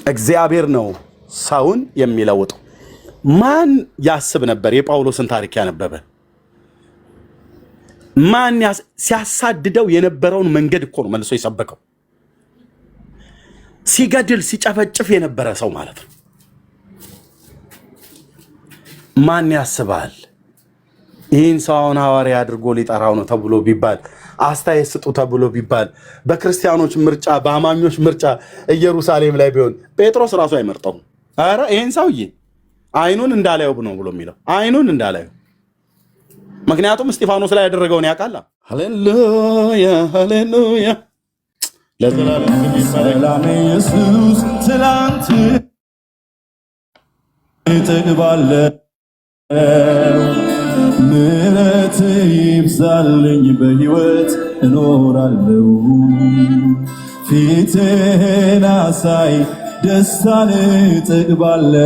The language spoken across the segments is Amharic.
እግዚአብሔር ነው ሰውን የሚለውጠው። ማን ያስብ ነበር? የጳውሎስን ታሪክ ያነበበ ማን ሲያሳድደው የነበረውን መንገድ እኮ ነው መልሶ የሰበከው። ሲገድል ሲጨፈጭፍ የነበረ ሰው ማለት ነው። ማን ያስባል? ይህን ሰው አሁን ሐዋርያ አድርጎ ሊጠራው ነው ተብሎ ቢባል፣ አስተያየት ስጡ ተብሎ ቢባል፣ በክርስቲያኖች ምርጫ፣ በአማኞች ምርጫ ኢየሩሳሌም ላይ ቢሆን ጴጥሮስ ራሱ አይመርጠውም። ኧረ ይህን ሰውዬ አይኑን እንዳላየው ነው ብሎ የሚለው፣ አይኑን እንዳላየው። ምክንያቱም እስጢፋኖስ ላይ ያደረገውን ያውቃል። ሃሌሉያ ሃሌሉያ፣ ለዘላለም ስም ይባረክ። ሰላም ኢየሱስ፣ ትላንት እጠግባለሁ፣ ምሕረት ይብዛልኝ፣ በሕይወት እኖራለሁ። ፊትህን አሳይ፣ ደስታን እጠግባለሁ፣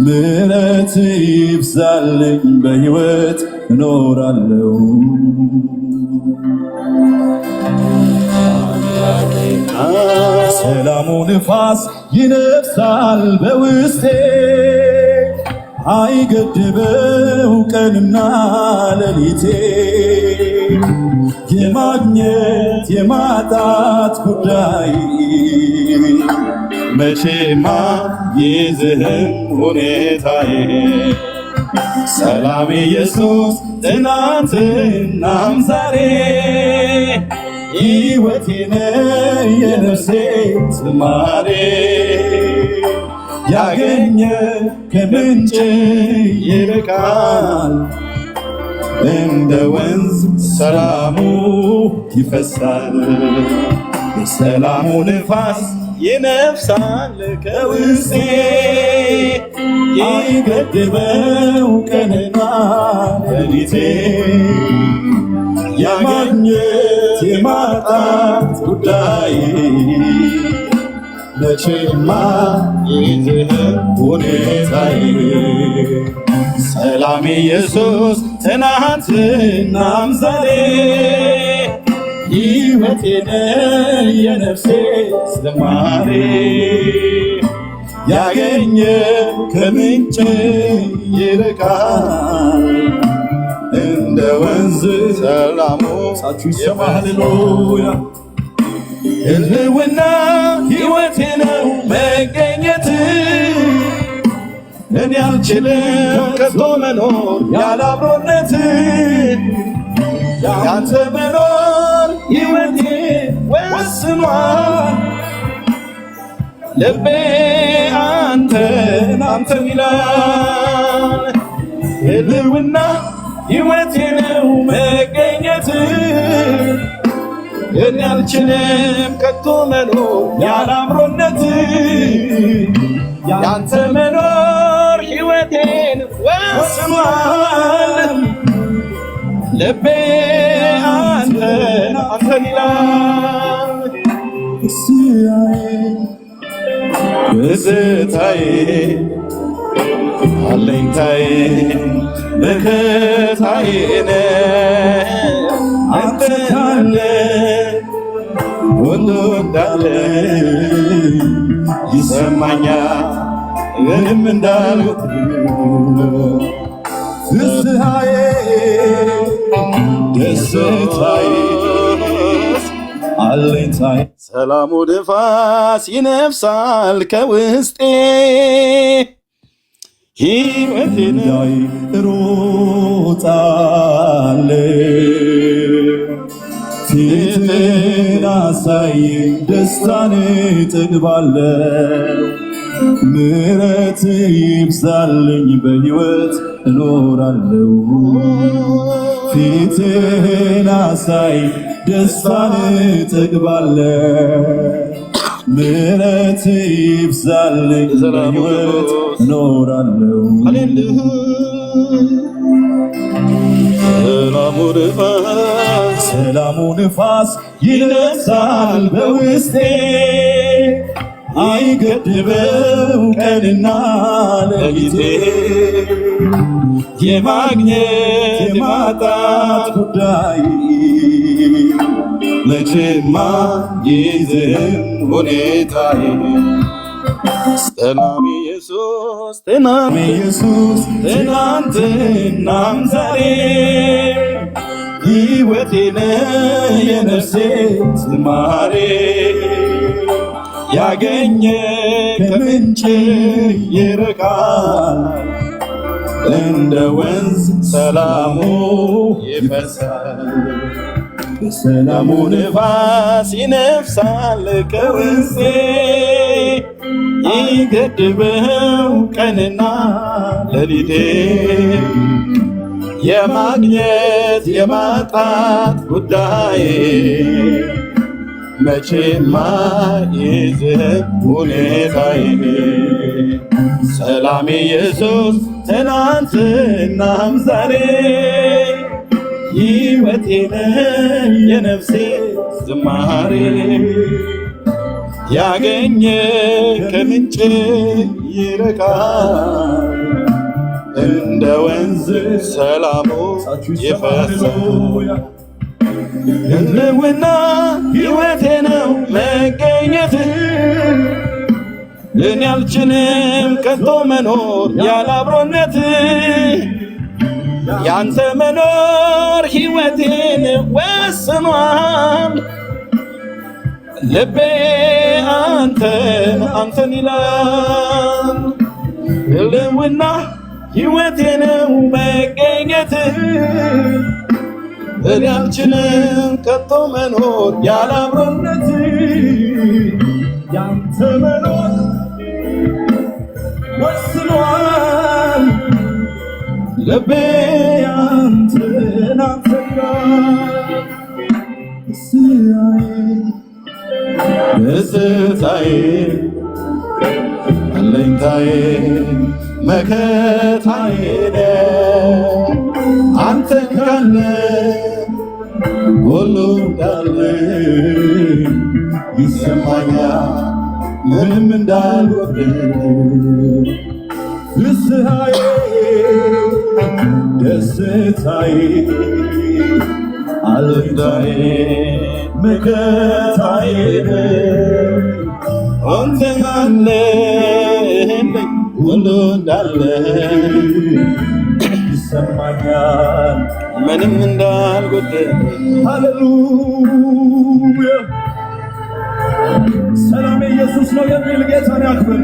ምሕረት ይብዛልኝ፣ በሕይወት እኖራለሁ። ሰላሙ ንፋስ ይነፍሳል በውስጤ፣ አይገድበው ቀንና ሌሊቴ፣ የማግኘት የማጣት ጉዳይ መቼማ ይዝህም ሁኔታዬ። ሰላም ኢየሱስ፣ ትናንትናም ዛሬ ሕይወቴ ነህ፣ የነፍሴ ዝማሬ፣ ያገኘ ከምንጭ ይርቃል፣ እንደ ወንዝ ሰላሙ ይፈሳል። የሰላሙ ንፋስ ይነፍሳል ከውስጤ፣ አይገድበው ቀንና ሌሊቴ፣ የማግኘት የማጣት ጉዳይ መቼማ ሁኔታዬ። ሰላም ኢየሱስ፣ ትናንትናም ዛሬ ሕይወቴ ነህ፣ የነፍሴ ዝማሬ፣ ያገኘ ከምንጭ ይርቃል፣ እንደ ወንዝ ሰላሙ ሳችሁ ይሰማ። ሃሌሉያ። ህልውና ሕይወቴ ነው መገኘት፣ እኔ አልችልም ከቶ መኖር ያለ አብሮነት፣ ያንተ መኖር ሕይወቴ ወስኗል። ልቤ አንተን አንተን ይላል። ህልውና ሕይወቴ ነው መገኘት፣ እኔ አልችልም ከቶ መኖር ያለ አብሮነት፣ ያንተ መኖር ሕይወቴን ወስኗል። ልቤ አንተን አንተን ይላል። ትዝታዬ፣ አለኝታዬ፣ መከታዬ ነህ። አንተ ካለ ሁሉ እንዳለ ይሰማኛል ምንም እንዳልኩት። ፍስሐዬ፣ ደስታዬ፣ አለኝታዬ። ሰላሙ ንፋስ ይነፍሳል ከውስጤ፣ ሕይወቴ ነው። እንዳይ እሮጣለሁ፣ ፊትህን አሳየኝ፣ ደስታን እጠግባለሁ፣ ምሕረት ይብዛልኝ፣ በሕይወት እኖራለሁ። ፊትህን አሳይ፣ ደስታን እጠግባለሁ፣ ምሕረት ይብዛልኝ፣ የሰላሙ በሕይወት ንጉሥ እኖራለሁ። ሃሌሉያ፣ ሰላሙ ንፋስ ሰላሙ ንፋስ ይነሳል በውስጤ፣ አይገድበው ቀንና ሌሊቴ፣ የማግኘት የማጣት ጉዳይ መቼማ ይዝህም ሁኔታዬ። ሰላም ኢየሱስ ትናንት ኢየሱስ ትናንትናም ዛሬ ሕይወቴ ነህ የነፍሴ ዝማሬ። ያገኘ ከምንጭ ይርቃል፣ እንደ ወንዝ ሰላሙ ይፈሳል። በሰላሙ ሰላሙ ንፋስ ይነፍሳል ከውስጤ፣ ይገድበው ቀንና ሌሊቴ። የማግኘት የማጣት ጉዳይ መቼማ ይዝህ ሁኔታዬ። ሰላም ኢየሱስ ትናንትናም ዛሬ ሕይወቴ ነህ የነፍሴ ዝማሬ። ያገኘ ከምንጭ ይርቃል፣ እንደ ወንዝ ሰላሙ ይፈሳል። ህልውና ሕይወቴ ነው መገኘት፣ እኔ አልችልም ከቶ መኖር ያለ አብሮነት። ያንተ መኖር ሕይወቴን ወስኗል። ልቤ አንተን አንተን ይላል። ህልውና ሕይወቴ ነው መገኘት፣ እኔ አልችልም ከቶ መኖር ያለ አብሮነት። ያንተ መኖር ወስኗል። ልቤ አንተን አንተን ይላል። ደስታዬ አለኝታዬ መከታዬ ነህ። አንተን ካለ ሁሉ እንዳለ ይሰማኛል ምንም እንዳልጎደለ። ፍስሐዬ ደስታዬ አለኝታዬ መከታዬ ነህ። አንተ ካለህልኝ ሁሉ እንዳለ ይሰማኛል ምንም እንዳልጎደለ። ሃሌሉያ። ሰላም ኢየሱስ ነው የሚል ጌታን ያክብር።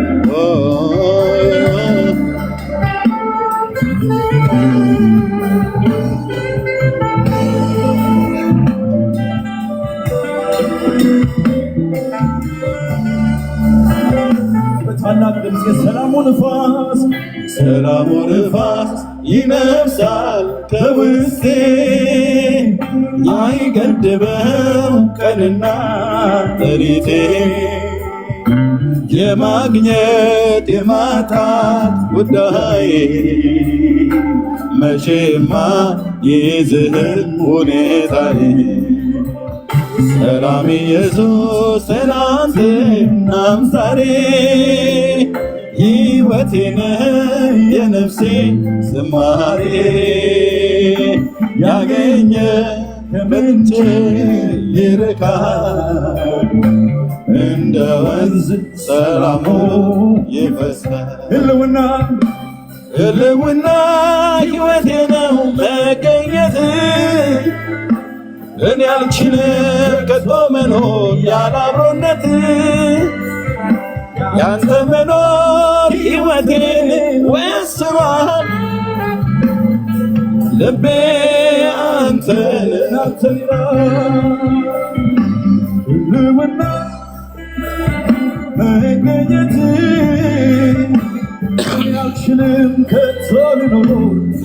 በታላቅ ድምፅ የሰላሙ ንፋስ ሰላሙ ንፋስ ይነፍሳል ከውስጤ፣ አይገድበው ቀንና ሌሊቴ። የማግኘት የማጣት ጉዳይ መቼማ ይዝህም ሁኔታዬ። ሰላም ኢየሱስ ትናንትናም ዛሬ ሕይወቴ ነህ የነፍሴ ዝማሬ። ያገኘ ከምንጭ ይርቃል፣ እንደ ወንዝ ሰላሙ ይፈሳል። ህልውና ህልውና ሕይወቴ ነው መገኘት፣ እኔ አልችልም ከቶ መኖር ያለ አብሮነት። ያንተ መኖር ሕይወቴን ወስኗል። ልቤ አንተን አንተን ይላል። ህልውና መገኘት እኔ አልችልም ከቶ ልኖር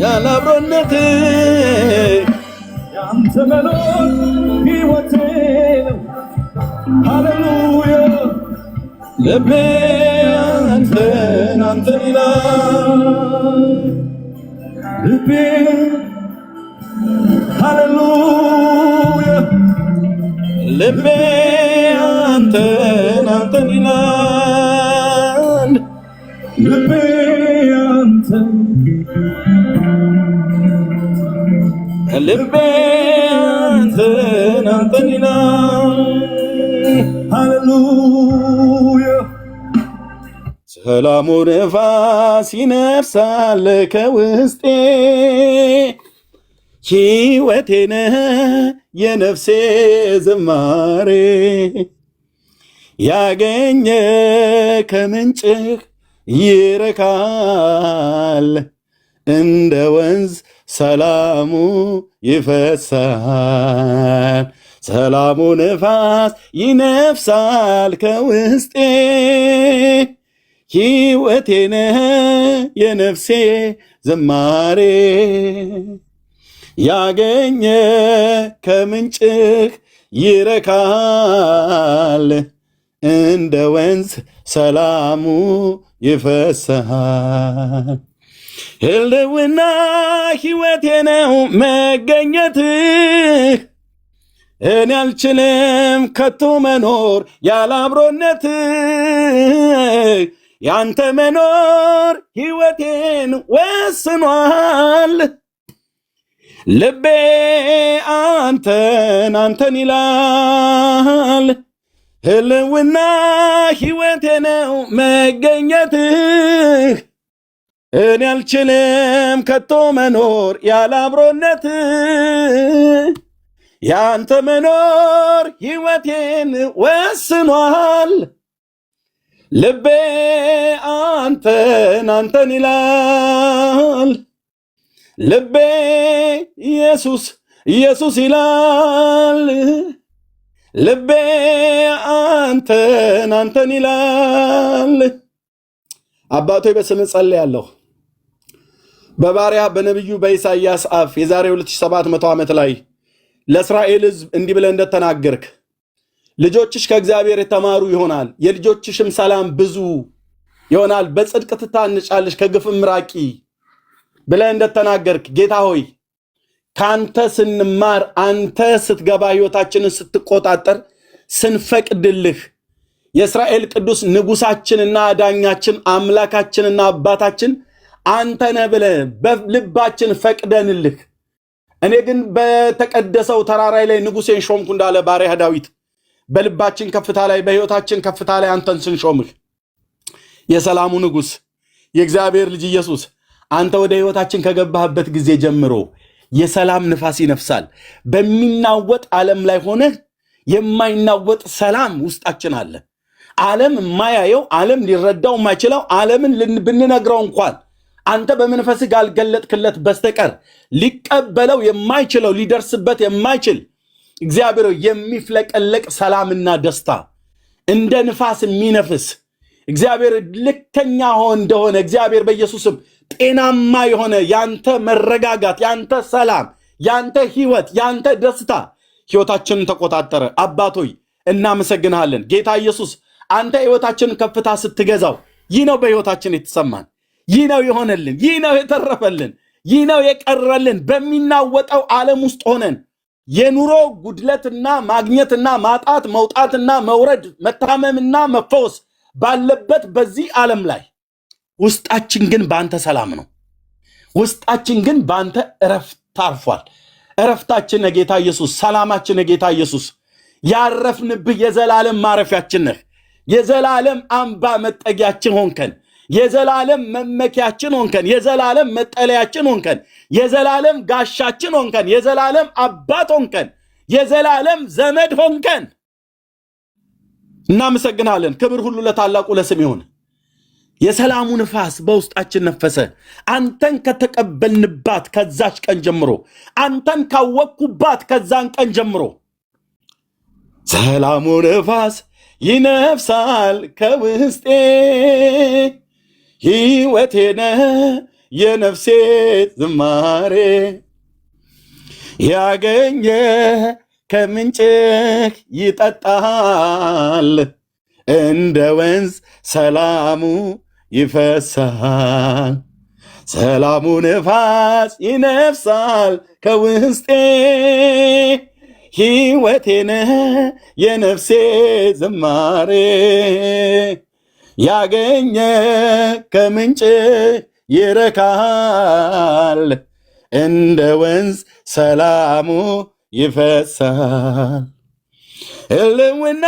ያለ አብሮነት። ያንተ መኖር ሕይወቴ ነው። ሃሌሉያ። ልቤ አንተን አንተን ይላል። ልቤ ሃሌሉያ። ልቤ አንተን አንተን ይላል። ልቤ አንተን ልቤ አንተን አንተን ይላል። ሃሌሉያ። ሰላሙ ነፋስ ይነፍሳል ከውስጤ፣ ሕይወቴ ነህ የነፍሴ ዝማሬ፣ ያገኘ ከምንጭህ ይረካል፣ እንደ ወንዝ ሰላሙ ይፈሳል። ሰላሙ ነፋስ ይነፍሳል ከውስጤ፣ ሕይወቴ ነህ የነፍሴ ዝማሬ፣ ያገኘ ከምንጭህ ይረካል፣ እንደ ወንዝ ሰላሙ ይፈሳል። ህልውና ሕይወቴ ነው መገኘትህ፣ እኔ አልችልም ከቶ መኖር ያለ አብሮነትህ። ያንተ መኖር ሕይወቴን ወስኗል። ልቤ አንተን አንተን ይላል። ህልውና ሕይወቴ ነው መገኘትህ፣ እኔ አልችልም ከቶ መኖር ያለ አብሮነትህ። ያንተ መኖር ሕይወቴን ወስኗል። ልቤ አንተን አንተን ይላል። ልቤ ኢየሱስ ኢየሱስ ይላል። ልቤ አንተን አንተን ይላል። አባቶ፣ በስምህ ጸልያለሁ። በባሪያ በነቢዩ በኢሳይያስ አፍ የዛሬ 2700 ዓመት ላይ ለእስራኤል ሕዝብ እንዲህ ብለህ እንደተናገርክ፣ ልጆችሽ ከእግዚአብሔር የተማሩ ይሆናል፣ የልጆችሽም ሰላም ብዙ ይሆናል፣ በጽድቅ ትታነጫለሽ፣ ከግፍም ራቂ ብለህ እንደተናገርክ፣ ጌታ ሆይ፣ ከአንተ ስንማር፣ አንተ ስትገባ፣ ህይወታችንን ስትቆጣጠር ስንፈቅድልህ፣ የእስራኤል ቅዱስ ንጉሳችንና ዳኛችን አምላካችንና አባታችን አንተ ነህ ብለህ በልባችን ፈቅደንልህ፣ እኔ ግን በተቀደሰው ተራራዬ ላይ ንጉሴን ሾምኩ እንዳለ ባሪያህ ዳዊት፣ በልባችን ከፍታ ላይ፣ በህይወታችን ከፍታ ላይ አንተን ስንሾምህ፣ የሰላሙ ንጉስ የእግዚአብሔር ልጅ ኢየሱስ፣ አንተ ወደ ህይወታችን ከገባህበት ጊዜ ጀምሮ የሰላም ንፋስ ይነፍሳል። በሚናወጥ ዓለም ላይ ሆነህ የማይናወጥ ሰላም ውስጣችን አለ። ዓለም የማያየው፣ ዓለም ሊረዳው የማይችለው፣ ዓለምን ብንነግረው እንኳን አንተ በመንፈስህ ካልገለጥክለት በስተቀር ሊቀበለው የማይችለው፣ ሊደርስበት የማይችል፣ እግዚአብሔር ሆይ፣ የሚፍለቀለቅ ሰላምና ደስታ እንደ ንፋስ የሚነፍስ፣ እግዚአብሔር ልከኛ ሆን እንደሆነ፣ እግዚአብሔር በኢየሱስም ጤናማ የሆነ ያንተ መረጋጋት፣ ያንተ ሰላም፣ ያንተ ህይወት፣ ያንተ ደስታ ህይወታችንን ተቆጣጠረ። አባት ሆይ፣ እናመሰግንሃለን። ጌታ ኢየሱስ፣ አንተ ህይወታችንን ከፍታ ስትገዛው ይህ ነው በህይወታችን የተሰማን፣ ይህ ነው የሆነልን፣ ይህ ነው የተረፈልን፣ ይህ ነው የቀረልን። በሚናወጠው ዓለም ውስጥ ሆነን የኑሮ ጉድለትና ማግኘትና ማጣት፣ መውጣትና መውረድ፣ መታመምና መፈወስ ባለበት በዚህ ዓለም ላይ ውስጣችን ግን በአንተ ሰላም ነው። ውስጣችን ግን በአንተ እረፍት ታርፏል። እረፍታችን ነህ ጌታ ኢየሱስ፣ ሰላማችን ነህ ጌታ ኢየሱስ። ያረፍንብህ የዘላለም ማረፊያችን ነህ። የዘላለም አምባ መጠጊያችን ሆንከን። የዘላለም መመኪያችን ሆንከን። የዘላለም መጠለያችን ሆንከን። የዘላለም ጋሻችን ሆንከን። የዘላለም አባት ሆንከን። የዘላለም ዘመድ ሆንከን። እናመሰግናለን። ክብር ሁሉ ለታላቁ ለስምህ ይሁን። የሰላሙ ንፋስ በውስጣችን ነፈሰ። አንተን ከተቀበልንባት ከዛች ቀን ጀምሮ፣ አንተን ካወቅኩባት ከዛን ቀን ጀምሮ ሰላሙ ንፋስ ይነፍሳል ከውስጤ፣ ሕይወቴ ነህ የነፍሴ ዝማሬ፣ ያገኘ ከምንጭህ ይጠጣል፣ እንደ ወንዝ ሰላሙ ይፈሳል። ሰላሙ ንፋስ ይነፍሳል ከውስጤ፣ ሕይወቴ ነህ የነፍሴ ዝማሬ፣ ያገኘ ከምንጭ ይረካል፣ እንደ ወንዝ ሰላሙ ይፈሳል። ህልውና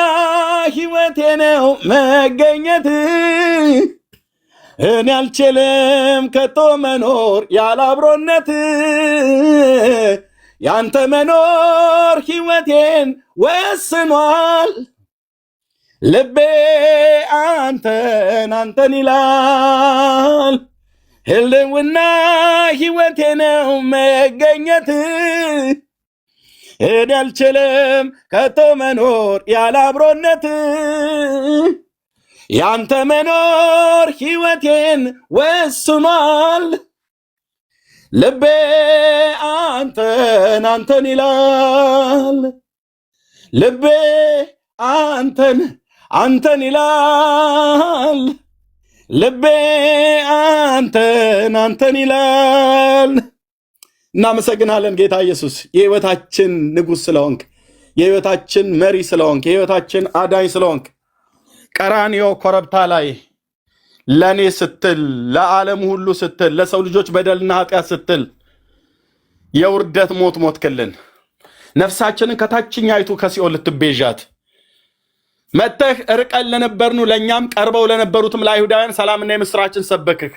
ሕይወቴ ነው መገኘት፣ እኔ አልችልም ከቶ መኖር ያለ አብሮነት። ያንተ መኖር ሕይወቴን ወስኗል። ልቤ አንተን አንተን ይላል። ህልውና ሕይወቴ ነው መገኘት፣ እኔ አልችልም ከቶ መኖር ያለ አብሮነት። ያንተ መኖር ሕይወቴን ወስኗል። ልቤ አንተን አንተን ይላል። ልቤ አንተን አንተን ይላል። ልቤ አንተን አንተን ይላል። እናመሰግናለን ጌታ ኢየሱስ፣ የህይወታችን ንጉሥ ስለሆንክ፣ የህይወታችን መሪ ስለሆንክ፣ የህይወታችን አዳኝ ስለሆንክ። ቀራንዮ ኮረብታ ላይ ለእኔ ስትል፣ ለዓለም ሁሉ ስትል፣ ለሰው ልጆች በደልና ኃጢአት ስትል የውርደት ሞት ሞትክልን። ነፍሳችንን ከታችኛይቱ ከሲኦል ልትቤዣት መጥተህ ርቀን ለነበርኑ ለእኛም ቀርበው ለነበሩትም ለአይሁዳውያን ሰላምና የምስራችን ሰበክህ።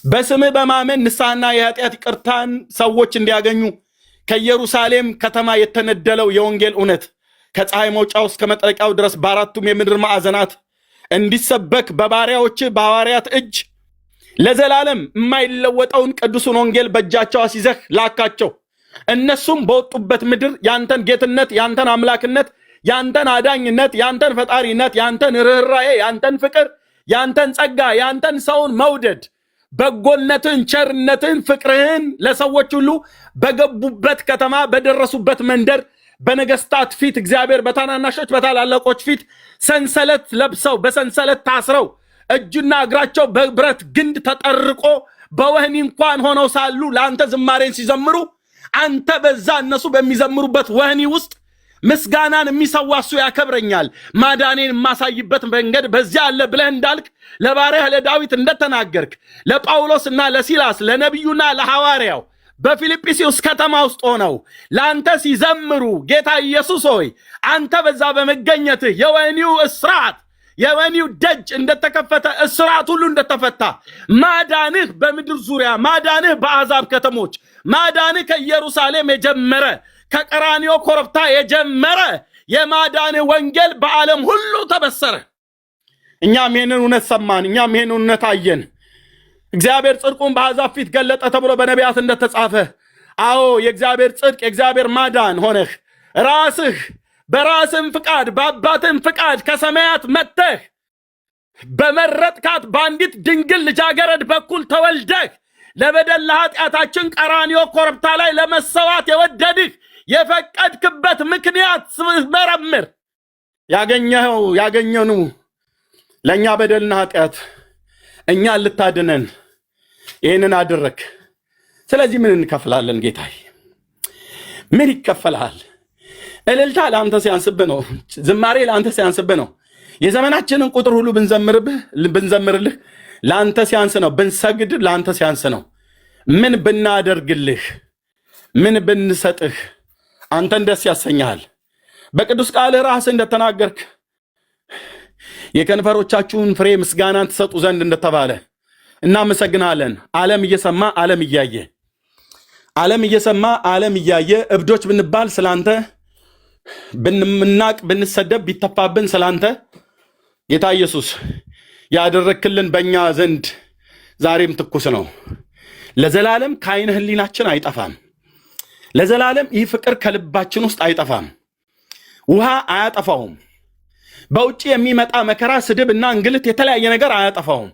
በስምህ በማመን ንስሐና የኃጢአት ይቅርታን ሰዎች እንዲያገኙ ከኢየሩሳሌም ከተማ የተነደለው የወንጌል እውነት ከፀሐይ መውጫው እስከ መጥለቂያው ድረስ በአራቱም የምድር ማዕዘናት እንዲሰበክ በባሪያዎች በሐዋርያት እጅ ለዘላለም የማይለወጠውን ቅዱሱን ወንጌል በእጃቸው አስይዘህ ላካቸው። እነሱም በወጡበት ምድር ያንተን ጌትነት፣ ያንተን አምላክነት፣ ያንተን አዳኝነት፣ ያንተን ፈጣሪነት፣ ያንተን ርኅራዬ፣ ያንተን ፍቅር፣ ያንተን ጸጋ፣ ያንተን ሰውን መውደድ፣ በጎነትን፣ ቸርነትን፣ ፍቅርህን ለሰዎች ሁሉ በገቡበት ከተማ፣ በደረሱበት መንደር፣ በነገስታት ፊት እግዚአብሔር በታናናሾች በታላላቆች ፊት ሰንሰለት ለብሰው፣ በሰንሰለት ታስረው፣ እጅና እግራቸው በብረት ግንድ ተጠርቆ፣ በወህኒ እንኳን ሆነው ሳሉ ለአንተ ዝማሬን ሲዘምሩ አንተ በዛ እነሱ በሚዘምሩበት ወህኒ ውስጥ ምስጋናን የሚሰዋ እሱ ያከብረኛል፣ ማዳኔን የማሳይበት መንገድ በዚያ አለ ብለህ እንዳልክ፣ ለባሪያህ ለዳዊት እንደተናገርክ፣ ለጳውሎስና ለሲላስ፣ ለነቢዩና ለሐዋርያው በፊልጵስዩስ ከተማ ውስጥ ሆነው ለአንተ ሲዘምሩ ጌታ ኢየሱስ ሆይ፣ አንተ በዛ በመገኘትህ የወህኒው እስራት፣ የወህኒው ደጅ እንደተከፈተ፣ እስራት ሁሉ እንደተፈታ፣ ማዳንህ በምድር ዙሪያ፣ ማዳንህ በአሕዛብ ከተሞች፣ ማዳንህ ከኢየሩሳሌም የጀመረ፣ ከቀራንዮ ኮረብታ የጀመረ የማዳንህ ወንጌል በዓለም ሁሉ ተበሰረ። እኛም ይህንን እውነት ሰማን። እኛም ይህንን እውነት አየን። እግዚአብሔር ጽድቁን በአሕዛብ ፊት ገለጠ ተብሎ በነቢያት እንደተጻፈ፣ አዎ፣ የእግዚአብሔር ጽድቅ፣ የእግዚአብሔር ማዳን ሆነህ ራስህ በራስህም ፍቃድ በአባትህም ፍቃድ ከሰማያት መጥተህ በመረጥካት በአንዲት ድንግል ልጃገረድ በኩል ተወልደህ ለበደል ለኃጢአታችን ቀራንዮ ኮረብታ ላይ ለመሰዋት የወደድህ፣ የፈቀድክበት ምክንያት ስመረምር ያገኘኸው፣ ያገኘኑ ለእኛ በደልና ኃጢአት እኛን ልታድነን ይህንን አደረግክ። ስለዚህ ምን እንከፍላለን ጌታዬ? ምን ይከፈልሃል? እልልታ ለአንተ ሲያንስብህ ነው። ዝማሬ ለአንተ ሲያንስብህ ነው። የዘመናችንን ቁጥር ሁሉ ብንዘምርብህ፣ ብንዘምርልህ ለአንተ ሲያንስ ነው። ብንሰግድ ለአንተ ሲያንስ ነው። ምን ብናደርግልህ፣ ምን ብንሰጥህ አንተን ደስ ያሰኝሃል? በቅዱስ ቃልህ ራስህ እንደተናገርክ የከንፈሮቻችሁን ፍሬ ምስጋናን ትሰጡ ዘንድ እንደተባለ እናመሰግናለን። ዓለም እየሰማ፣ ዓለም እያየ፣ ዓለም እየሰማ፣ ዓለም እያየ እብዶች ብንባል ስላንተ፣ ብንናቅ፣ ብንሰደብ፣ ቢተፋብን ስላንተ፣ ጌታ ኢየሱስ ያደረክልን በእኛ ዘንድ ዛሬም ትኩስ ነው። ለዘላለም ከዓይነ ሕሊናችን አይጠፋም። ለዘላለም ይህ ፍቅር ከልባችን ውስጥ አይጠፋም። ውሃ አያጠፋውም። በውጭ የሚመጣ መከራ፣ ስድብ እና እንግልት፣ የተለያየ ነገር አያጠፋውም።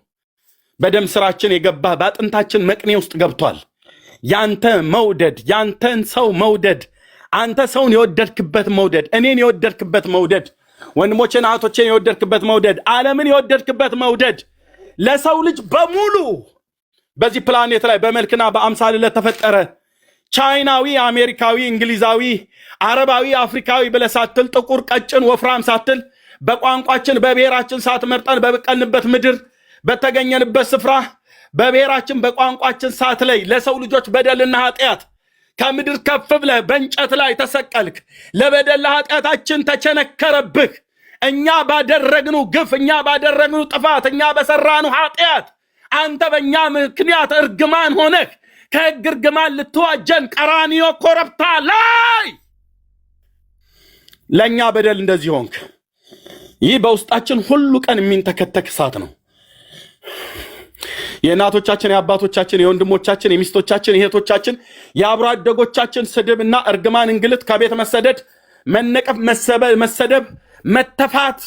በደም ስራችን የገባ፣ በአጥንታችን መቅኔ ውስጥ ገብቷል። ያንተ መውደድ፣ ያንተን ሰው መውደድ፣ አንተ ሰውን የወደድክበት መውደድ፣ እኔን የወደድክበት መውደድ፣ ወንድሞቼን እህቶቼን የወደድክበት መውደድ፣ ዓለምን የወደድክበት መውደድ፣ ለሰው ልጅ በሙሉ በዚህ ፕላኔት ላይ በመልክና በአምሳል ለተፈጠረ ቻይናዊ፣ አሜሪካዊ፣ እንግሊዛዊ፣ አረባዊ፣ አፍሪካዊ ብለህ ሳትል፣ ጥቁር፣ ቀጭን፣ ወፍራም ሳትል፣ በቋንቋችን በብሔራችን ሳትመርጠን፣ በበቀልንበት ምድር፣ በተገኘንበት ስፍራ በብሔራችን በቋንቋችን ሳትለይ ለሰው ልጆች በደልና ኃጢአት ከምድር ከፍ ብለህ በእንጨት ላይ ተሰቀልክ። ለበደል ለኃጢአታችን ተቸነከረብህ። እኛ ባደረግነው ግፍ፣ እኛ ባደረግነው ጥፋት፣ እኛ በሰራነው ኃጢአት አንተ በእኛ ምክንያት እርግማን ሆነህ ከሕግ እርግማን ልትዋጀን ቀራንዮ ኮረብታ ላይ ለእኛ በደል እንደዚህ ሆንክ። ይህ በውስጣችን ሁሉ ቀን የሚንተከተክ እሳት ነው። የእናቶቻችን፣ የአባቶቻችን፣ የወንድሞቻችን፣ የሚስቶቻችን፣ የእህቶቻችን፣ የአብሮ አደጎቻችን ስድብና እርግማን፣ እንግልት፣ ከቤት መሰደድ፣ መነቀፍ፣ መሰደብ፣ መተፋት፣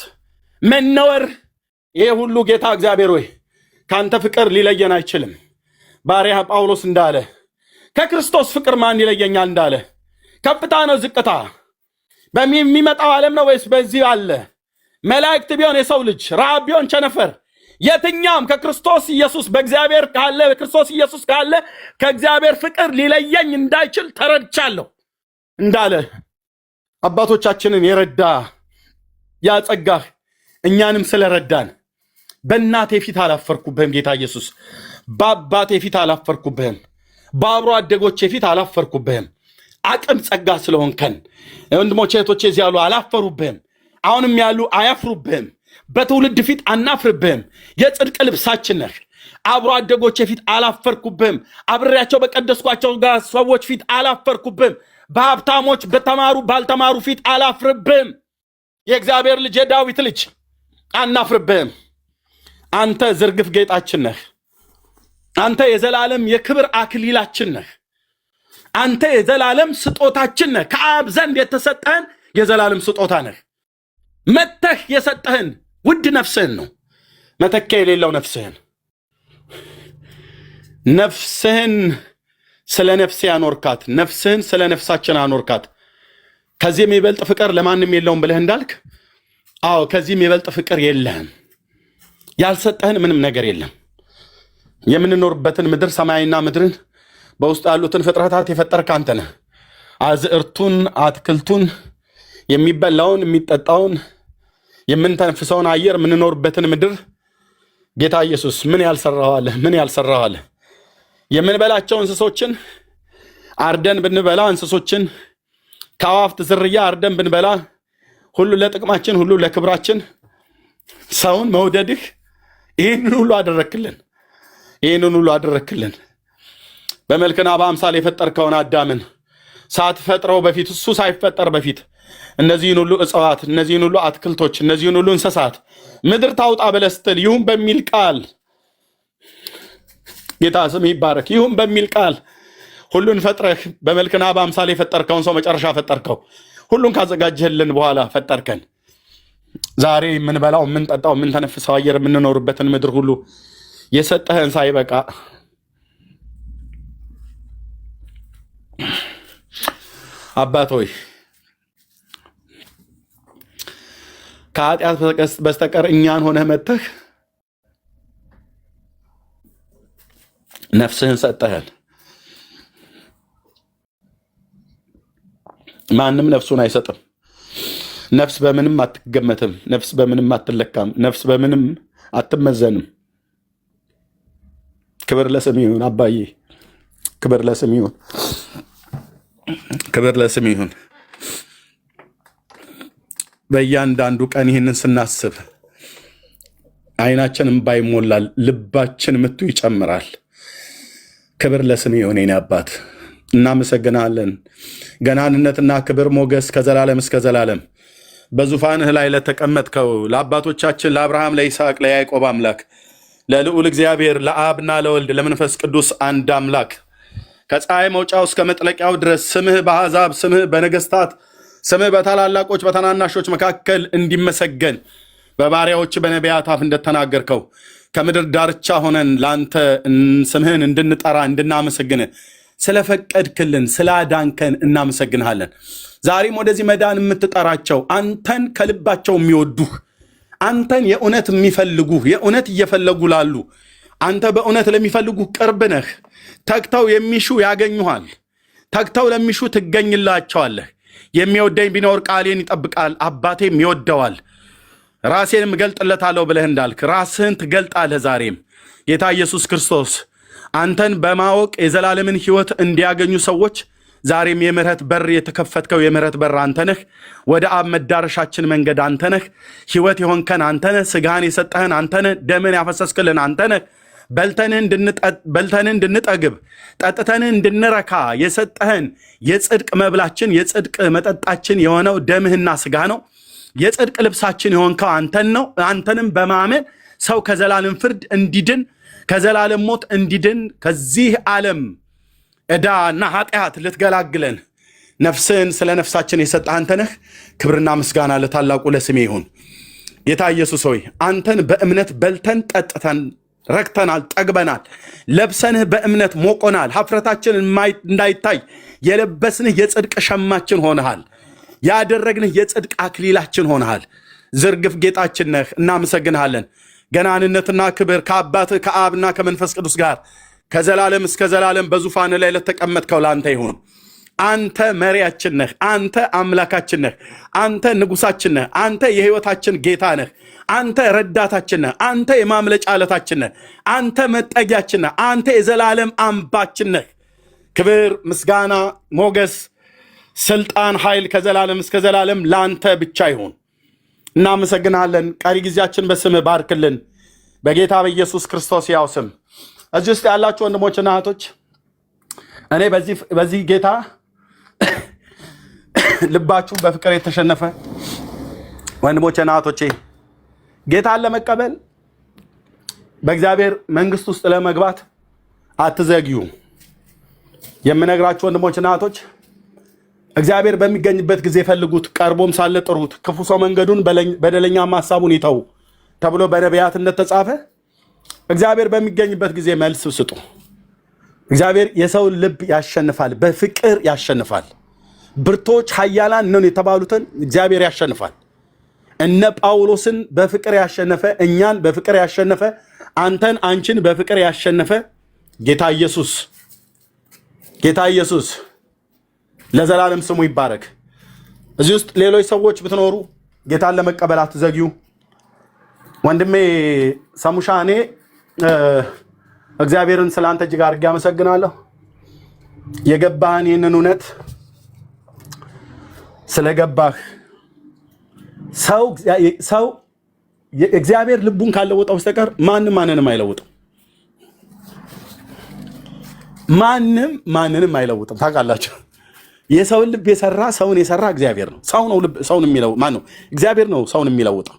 መነወር፣ ይሄ ሁሉ ጌታ እግዚአብሔር ሆይ ከአንተ ፍቅር ሊለየን አይችልም። ባሪያ ጳውሎስ እንዳለ ከክርስቶስ ፍቅር ማን ይለየኛል እንዳለ፣ ከፍታ ነው ዝቅታ፣ በሚመጣው ዓለም ነው ወይስ በዚህ አለ? መላእክት ቢሆን የሰው ልጅ፣ ረሃብ ቢሆን ቸነፈር፣ የትኛውም ከክርስቶስ ኢየሱስ በእግዚአብሔር ካለ፣ በክርስቶስ ኢየሱስ ካለ ከእግዚአብሔር ፍቅር ሊለየኝ እንዳይችል ተረድቻለሁ እንዳለ፣ አባቶቻችንን የረዳ ያጸጋህ እኛንም ስለረዳን በእናቴ ፊት አላፈርኩብህም ጌታ ኢየሱስ፣ በአባቴ ፊት አላፈርኩብህም፣ በአብሮ አደጎቼ ፊት አላፈርኩብህም። አቅም ጸጋ ስለሆንከን ወንድሞቼ እህቶቼ እዚህ ያሉ አላፈሩብህም። አሁንም ያሉ አያፍሩብህም። በትውልድ ፊት አናፍርብህም። የጽድቅ ልብሳችን ነህ። አብሮ አደጎቼ ፊት አላፈርኩብህም። አብሬያቸው በቀደስኳቸው ጋር ሰዎች ፊት አላፈርኩብህም። በሀብታሞች በተማሩ ባልተማሩ ፊት አላፍርብህም። የእግዚአብሔር ልጅ፣ የዳዊት ልጅ፣ አናፍርብህም። አንተ ዝርግፍ ጌጣችን ነህ። አንተ የዘላለም የክብር አክሊላችን ነህ። አንተ የዘላለም ስጦታችን ነህ። ከአብ ዘንድ የተሰጠህን የዘላለም ስጦታ ነህ። መተህ የሰጠህን ውድ ነፍስህን ነው። መተኪያ የሌለው ነፍስህን፣ ነፍስህን ስለ ነፍሴ አኖርካት። ነፍስህን ስለ ነፍሳችን አኖርካት። ከዚህ የሚበልጥ ፍቅር ለማንም የለውም ብለህ እንዳልክ፣ አዎ ከዚህ የሚበልጥ ፍቅር የለህም። ያልሰጠህን ምንም ነገር የለም። የምንኖርበትን ምድር፣ ሰማይና ምድርን፣ በውስጡ ያሉትን ፍጥረታት የፈጠርክ አንተ ነህ። አዝዕርቱን፣ አትክልቱን፣ የሚበላውን፣ የሚጠጣውን፣ የምንተንፍሰውን አየር፣ የምንኖርበትን ምድር ጌታ ኢየሱስ ምን ያልሰራኸው አለ? ምን ያልሰራኸው አለ? የምንበላቸው እንስሶችን አርደን ብንበላ፣ እንስሶችን ከአዋፍት ዝርያ አርደን ብንበላ፣ ሁሉ ለጥቅማችን፣ ሁሉ ለክብራችን፣ ሰውን መውደድህ ይህንን ሁሉ አደረክልን። ይህንን ሁሉ አደረክልን። በመልክና በአምሳል የፈጠርከውን አዳምን ሳትፈጥረው በፊት፣ እሱ ሳይፈጠር በፊት እነዚህን ሁሉ እጽዋት፣ እነዚህን ሁሉ አትክልቶች፣ እነዚህን ሁሉ እንስሳት ምድር ታውጣ ብለህ ስትል ይሁን በሚል ቃል፣ ጌታ ስም ይባረክ። ይሁን በሚል ቃል ሁሉን ፈጥረህ በመልክና በአምሳል የፈጠርከውን ሰው መጨረሻ ፈጠርከው። ሁሉን ካዘጋጀህልን በኋላ ፈጠርከን። ዛሬ የምንበላው፣ የምንጠጣው፣ የምንተነፍሰው አየር፣ የምንኖርበትን ምድር ሁሉ የሰጠህን ሳይበቃ አባት ሆይ ከኃጢአት በስተቀር እኛን ሆነህ መጥተህ ነፍስህን ሰጠህን። ማንም ነፍሱን አይሰጥም። ነፍስ በምንም አትገመትም። ነፍስ በምንም አትለካም። ነፍስ በምንም አትመዘንም። ክብር ለስም ይሁን አባዬ፣ ክብር ለስም ይሁን፣ ክብር ለስም ይሁን። በእያንዳንዱ ቀን ይህንን ስናስብ አይናችን እምባ ይሞላል፣ ልባችን ምቱ ይጨምራል። ክብር ለስም ይሁን የኔ አባት፣ እናመሰግናለን። ገናንነትና ክብር ሞገስ ከዘላለም እስከ ዘላለም በዙፋንህ ላይ ለተቀመጥከው ለአባቶቻችን ለአብርሃም፣ ለይስሐቅ፣ ለያዕቆብ አምላክ ለልዑል እግዚአብሔር ለአብና ለወልድ ለመንፈስ ቅዱስ አንድ አምላክ፣ ከፀሐይ መውጫው እስከ መጥለቂያው ድረስ ስምህ በአሕዛብ፣ ስምህ በነገስታት፣ ስምህ በታላላቆች በታናናሾች መካከል እንዲመሰገን በባሪያዎች በነቢያት አፍ እንደተናገርከው ከምድር ዳርቻ ሆነን ለአንተ ስምህን እንድንጠራ እንድናመሰግንህ ስለፈቀድክልን ስላዳንከን እናመሰግንሃለን። ዛሬም ወደዚህ መዳን የምትጠራቸው አንተን ከልባቸው የሚወዱህ፣ አንተን የእውነት የሚፈልጉህ፣ የእውነት እየፈለጉ ላሉ፣ አንተ በእውነት ለሚፈልጉህ ቅርብ ነህ። ተግተው የሚሹ ያገኙሃል። ተግተው ለሚሹ ትገኝላቸዋለህ። የሚወደኝ ቢኖር ቃሌን ይጠብቃል፣ አባቴም ይወደዋል፣ ራሴንም እገልጥለታለሁ ብለህ እንዳልክ ራስህን ትገልጣለህ። ዛሬም ጌታ ኢየሱስ ክርስቶስ አንተን በማወቅ የዘላለምን ሕይወት እንዲያገኙ ሰዎች ዛሬም የምህረት በር የተከፈትከው የምህረት በር አንተ ነህ። ወደ አብ መዳረሻችን መንገድ አንተ ነህ። ሕይወት የሆንከን አንተ ነህ። ስጋህን የሰጠህን አንተ ነህ። ደምን ያፈሰስክልን አንተ ነህ። በልተን እንድንጠግብ ጠጥተን እንድንረካ የሰጠህን የጽድቅ መብላችን የጽድቅ መጠጣችን የሆነው ደምህና ስጋ ነው። የጽድቅ ልብሳችን የሆንከው አንተን ነው። አንተንም በማመን ሰው ከዘላለም ፍርድ እንዲድን፣ ከዘላለም ሞት እንዲድን፣ ከዚህ ዓለም ዕዳ እና ኃጢአት ልትገላግለን ነፍስን ስለ ነፍሳችን የሰጠህ አንተ ነህ። ክብርና ምስጋና ለታላቁ ለስምህ ይሁን። ጌታ ኢየሱስ ሆይ፣ አንተን በእምነት በልተን ጠጥተን ረክተናል፣ ጠግበናል። ለብሰንህ በእምነት ሞቆናል። ሀፍረታችን እንዳይታይ የለበስንህ የጽድቅ ሸማችን ሆነሃል። ያደረግንህ የጽድቅ አክሊላችን ሆነሃል። ዝርግፍ ጌጣችን ነህ። እናመሰግንሃለን። ገናንነትና ክብር ከአባትህ ከአብና ከመንፈስ ቅዱስ ጋር ከዘላለም እስከ ዘላለም በዙፋን ላይ ለተቀመጥከው ለአንተ ይሁን። አንተ መሪያችን ነህ። አንተ አምላካችን ነህ። አንተ ንጉሳችን ነህ። አንተ የህይወታችን ጌታ ነህ። አንተ ረዳታችን ነህ። አንተ የማምለጫ ዓለታችን ነህ። አንተ መጠጊያችን ነህ። አንተ የዘላለም አምባችን ነህ። ክብር፣ ምስጋና፣ ሞገስ፣ ስልጣን፣ ኃይል ከዘላለም እስከ ዘላለም ለአንተ ብቻ ይሁን። እናመሰግናለን። ቀሪ ጊዜያችን በስምህ ባርክልን፣ በጌታ በኢየሱስ ክርስቶስ ያው ስም። እዚህ ውስጥ ያላችሁ ወንድሞችና እህቶች፣ እኔ በዚህ ጌታ ልባችሁ በፍቅር የተሸነፈ ወንድሞችና እህቶቼ፣ ጌታን ለመቀበል በእግዚአብሔር መንግስት ውስጥ ለመግባት አትዘግዩ። የምነግራችሁ ወንድሞችና እህቶች፣ እግዚአብሔር በሚገኝበት ጊዜ ፈልጉት፣ ቀርቦም ሳለ ጥሩት። ክፉ ሰው መንገዱን በደለኛም ሀሳቡን ይተው ተብሎ በነቢያት እንደተጻፈ እግዚአብሔር በሚገኝበት ጊዜ መልስ ስጡ። እግዚአብሔር የሰውን ልብ ያሸንፋል፣ በፍቅር ያሸንፋል። ብርቱዎች ኃያላን ነን የተባሉትን እግዚአብሔር ያሸንፋል። እነ ጳውሎስን በፍቅር ያሸነፈ፣ እኛን በፍቅር ያሸነፈ፣ አንተን አንቺን በፍቅር ያሸነፈ ጌታ ኢየሱስ፣ ጌታ ኢየሱስ ለዘላለም ስሙ ይባረክ። እዚህ ውስጥ ሌሎች ሰዎች ብትኖሩ ጌታን ለመቀበል አትዘግዩ። ወንድሜ ሰሙሻ፣ እኔ እግዚአብሔርን ስለ አንተ እጅግ አድርጌ አመሰግናለሁ። የገባህን ይህንን እውነት ስለገባህ፣ ሰው እግዚአብሔር ልቡን ካለወጠው በስተቀር ማንም ማንንም አይለውጥም። ማንም ማንንም አይለውጥም። ታውቃላችሁ፣ የሰውን ልብ የሰራ፣ ሰውን የሰራ እግዚአብሔር ነው። ሰው ነው ልብ ሰውን የሚለው ማን ነው? እግዚአብሔር ነው ሰውን የሚለውጠው።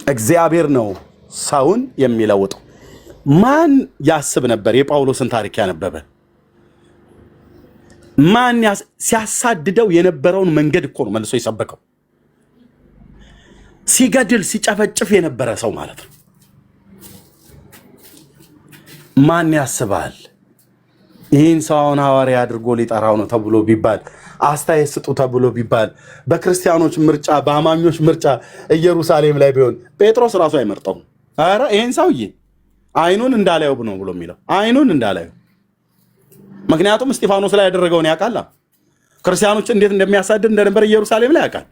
እግዚአብሔር ነው ሰውን የሚለውጠው። ማን ያስብ ነበር? የጳውሎስን ታሪክ ያነበበ ማን ሲያሳድደው የነበረውን መንገድ እኮ ነው መልሶ የሰበከው። ሲገድል ሲጨፈጭፍ የነበረ ሰው ማለት ነው። ማን ያስባል? ይህን ሰው አሁን ሐዋርያ አድርጎ ሊጠራው ነው ተብሎ ቢባል፣ አስተያየት ስጡ ተብሎ ቢባል፣ በክርስቲያኖች ምርጫ፣ በአማኞች ምርጫ ኢየሩሳሌም ላይ ቢሆን ጴጥሮስ ራሱ አይመርጠውም። ኧረ ይህን ሰውዬ አይኑን እንዳላየው ነው ብሎ የሚለው፣ አይኑን እንዳላየው። ምክንያቱም እስጢፋኖስ ላይ ያደረገውን ያውቃል። ክርስቲያኖች እንዴት እንደሚያሳድድ እንደነበር ኢየሩሳሌም ላይ ያውቃል።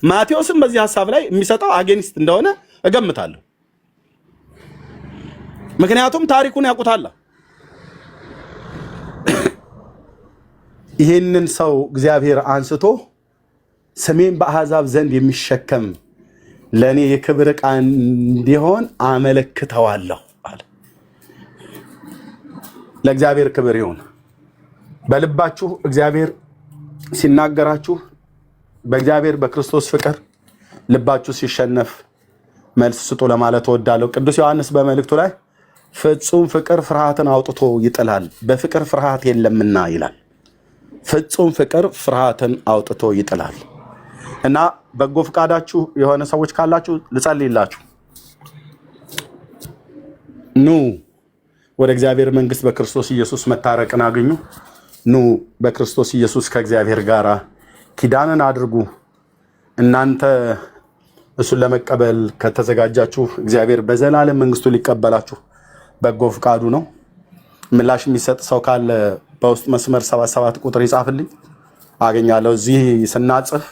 ማቴዎስም በዚህ ሀሳብ ላይ የሚሰጠው against እንደሆነ እገምታለሁ። ምክንያቱም ታሪኩን ያውቁታል። ይህንን ሰው እግዚአብሔር አንስቶ ስሜን በአሕዛብ ዘንድ የሚሸከም ለእኔ የክብር ዕቃ እንዲሆን አመለክተዋለሁ አለ። ለእግዚአብሔር ክብር ይሁን። በልባችሁ እግዚአብሔር ሲናገራችሁ፣ በእግዚአብሔር በክርስቶስ ፍቅር ልባችሁ ሲሸነፍ መልስ ስጡ ለማለት እወዳለሁ። ቅዱስ ዮሐንስ በመልእክቱ ላይ ፍጹም ፍቅር ፍርሃትን አውጥቶ ይጥላል፣ በፍቅር ፍርሃት የለምና ይላል። ፍጹም ፍቅር ፍርሃትን አውጥቶ ይጥላል። እና በጎ ፈቃዳችሁ የሆነ ሰዎች ካላችሁ ልጸልይላችሁ። ኑ ወደ እግዚአብሔር መንግስት በክርስቶስ ኢየሱስ መታረቅን አግኙ። ኑ በክርስቶስ ኢየሱስ ከእግዚአብሔር ጋር ኪዳንን አድርጉ። እናንተ እሱን ለመቀበል ከተዘጋጃችሁ እግዚአብሔር በዘላለም መንግስቱ ሊቀበላችሁ በጎ ፍቃዱ ነው። ምላሽ የሚሰጥ ሰው ካለ በውስጥ መስመር 77 ቁጥር ይጻፍልኝ፣ አገኛለሁ። እዚህ ስናጽፍ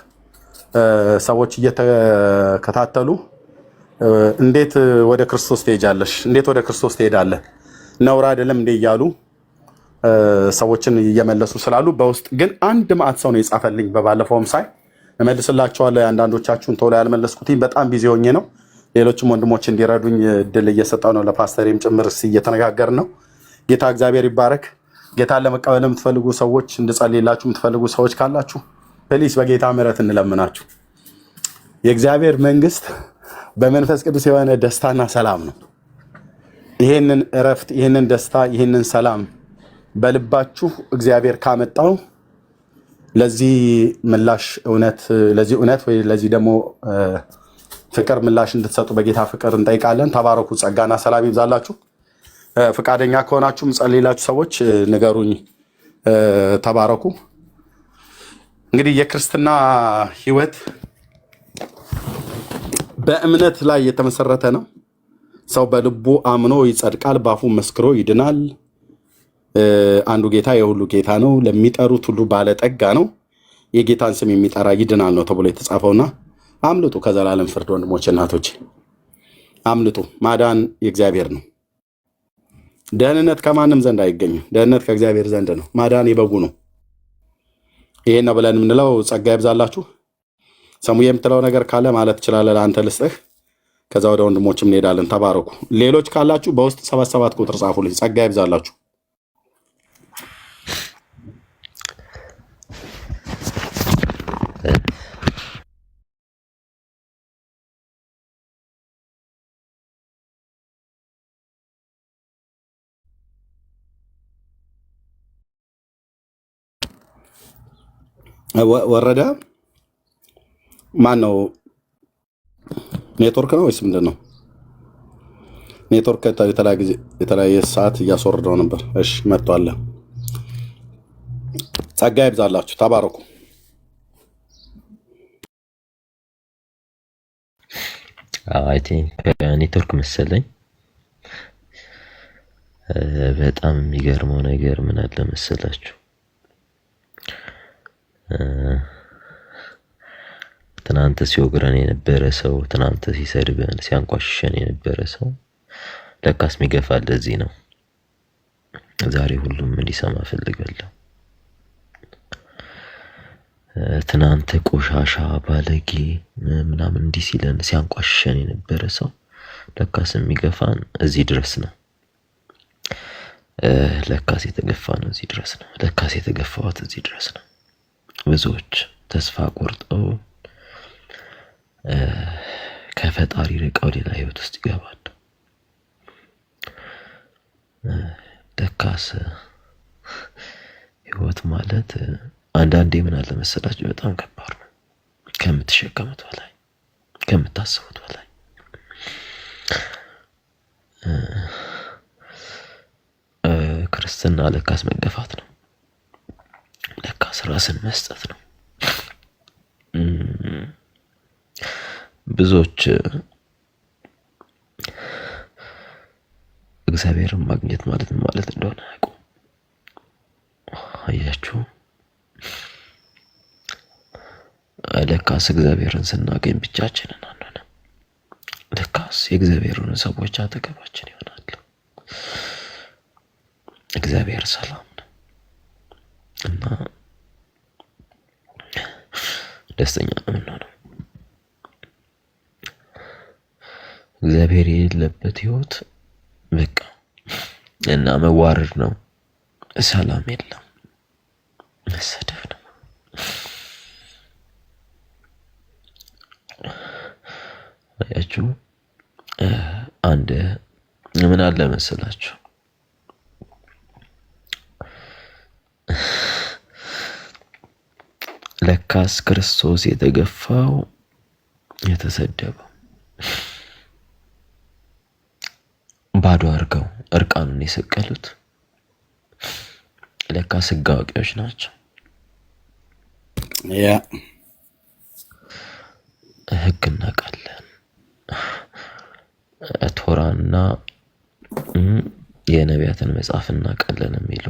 ሰዎች እየተከታተሉ እንዴት ወደ ክርስቶስ ትሄጃለሽ? እንዴት ወደ ክርስቶስ ትሄዳለህ? ነውር አይደለም እንዴ? እያሉ ሰዎችን እየመለሱ ስላሉ በውስጥ ግን አንድ ማዕት ሰው ነው የጻፈልኝ። በባለፈውም ሳይ እመልስላቸዋለሁ። አንዳንዶቻችሁን ቶሎ ያልመለስኩትኝ በጣም busy ሆኜ ነው። ሌሎችም ወንድሞች እንዲረዱኝ እድል እየሰጠው ነው። ለፓስተሬም ጭምር እየተነጋገርን ነው። ጌታ እግዚአብሔር ይባረክ። ጌታን ለመቀበል የምትፈልጉ ሰዎች፣ እንድጸልይላችሁ የምትፈልጉ ሰዎች ካላችሁ please በጌታ ምሕረት እንለምናችሁ። የእግዚአብሔር መንግስት በመንፈስ ቅዱስ የሆነ ደስታና ሰላም ነው። ይህንን እረፍት፣ ይህንን ደስታ፣ ይህንን ሰላም በልባችሁ እግዚአብሔር ካመጣው ለዚህ ምላሽ እውነት ለዚህ እውነት ወይ ለዚህ ደግሞ ፍቅር ምላሽ እንድትሰጡ በጌታ ፍቅር እንጠይቃለን። ተባረኩ። ጸጋና ሰላም ይብዛላችሁ። ፈቃደኛ ከሆናችሁ ምጸልይላችሁ ሰዎች ንገሩኝ። ተባረኩ። እንግዲህ የክርስትና ሕይወት በእምነት ላይ የተመሰረተ ነው። ሰው በልቡ አምኖ ይጸድቃል፣ በአፉ መስክሮ ይድናል። አንዱ ጌታ የሁሉ ጌታ ነው፣ ለሚጠሩት ሁሉ ባለጠጋ ነው። የጌታን ስም የሚጠራ ይድናል ነው ተብሎ የተጻፈውና አምልጡ ከዘላለም ፍርድ ወንድሞች እናቶች፣ አምልጡ። ማዳን የእግዚአብሔር ነው። ደህንነት ከማንም ዘንድ አይገኝም። ደህንነት ከእግዚአብሔር ዘንድ ነው። ማዳን የበጉ ነው። ይሄን ነው ብለን የምንለው። ጸጋ ይብዛላችሁ። ሰሙዬ የምትለው ነገር ካለ ማለት ትችላለህ። ለአንተ ልስጥህ። ከዛ ወደ ወንድሞችም እንሄዳለን። ተባረኩ። ሌሎች ካላችሁ በውስጥ 77 ቁጥር ጻፉልኝ። ጸጋ ይብዛላችሁ። ወረደ ማን ነው? ኔትወርክ ነው ወይስ ምንድን ነው? ኔትወርክ የተለያየ ሰዓት እያስወርደው ነበር። እሺ መጥቷል። ጸጋ ይብዛላችሁ። ተባረኩ። I think network መሰለኝ። በጣም የሚገርመው ነገር ምን አለ መሰላችሁ፣ ትናንት ሲወግረን የነበረ ሰው፣ ትናንት ሲሰድበን ሲያንቋሽሸን የነበረ ሰው ለካስ የሚገፋ ለዚህ ነው። ዛሬ ሁሉም እንዲሰማ እፈልጋለሁ። ትናንት ቆሻሻ ባለጌ ምናምን እንዲህ ሲለን ሲያንቋሽሸን የነበረ ሰው ለካስ የሚገፋን እዚህ ድረስ ነው። ለካስ የተገፋ ነው እዚህ ድረስ ነው። ለካስ የተገፋሁት እዚህ ድረስ ነው። ብዙዎች ተስፋ ቆርጠው ከፈጣሪ ርቀው ሌላ ህይወት ውስጥ ይገባሉ። ለካስ ህይወት ማለት አንዳንዴ ምን አለ መሰላችሁ በጣም ከባድ ነው፣ ከምትሸከሙት በላይ ከምታስቡት በላይ። ክርስትና ለካስ መገፋት ነው። ለካስ ራስን መስጠት ነው። ብዙዎች እግዚአብሔርን ማግኘት ማለት ምን ማለት እንደሆነ አያውቁም። አያችሁ፣ ለካስ እግዚአብሔርን ስናገኝ ብቻችንን አንሆንም። ለካስ የእግዚአብሔርን ሰዎች አጠገባችን ይሆናሉ። እግዚአብሔር ሰላም ነው እና ደስተኛ ነው የምንሆነው። እግዚአብሔር የሌለበት ህይወት በቃ እና መዋረድ ነው። ሰላም የለም፣ መሰደብ ነው። አያችሁ፣ አንድ ምን አለ መሰላችሁ፣ ለካስ ክርስቶስ የተገፋው የተሰደበው ባዶ አድርገው እርቃኑን የሰቀሉት ለካስ ሕግ አዋቂዎች ናቸው። ሕግ እናውቃለን፣ ቶራና የነቢያትን መጽሐፍ እናውቃለን የሚሉ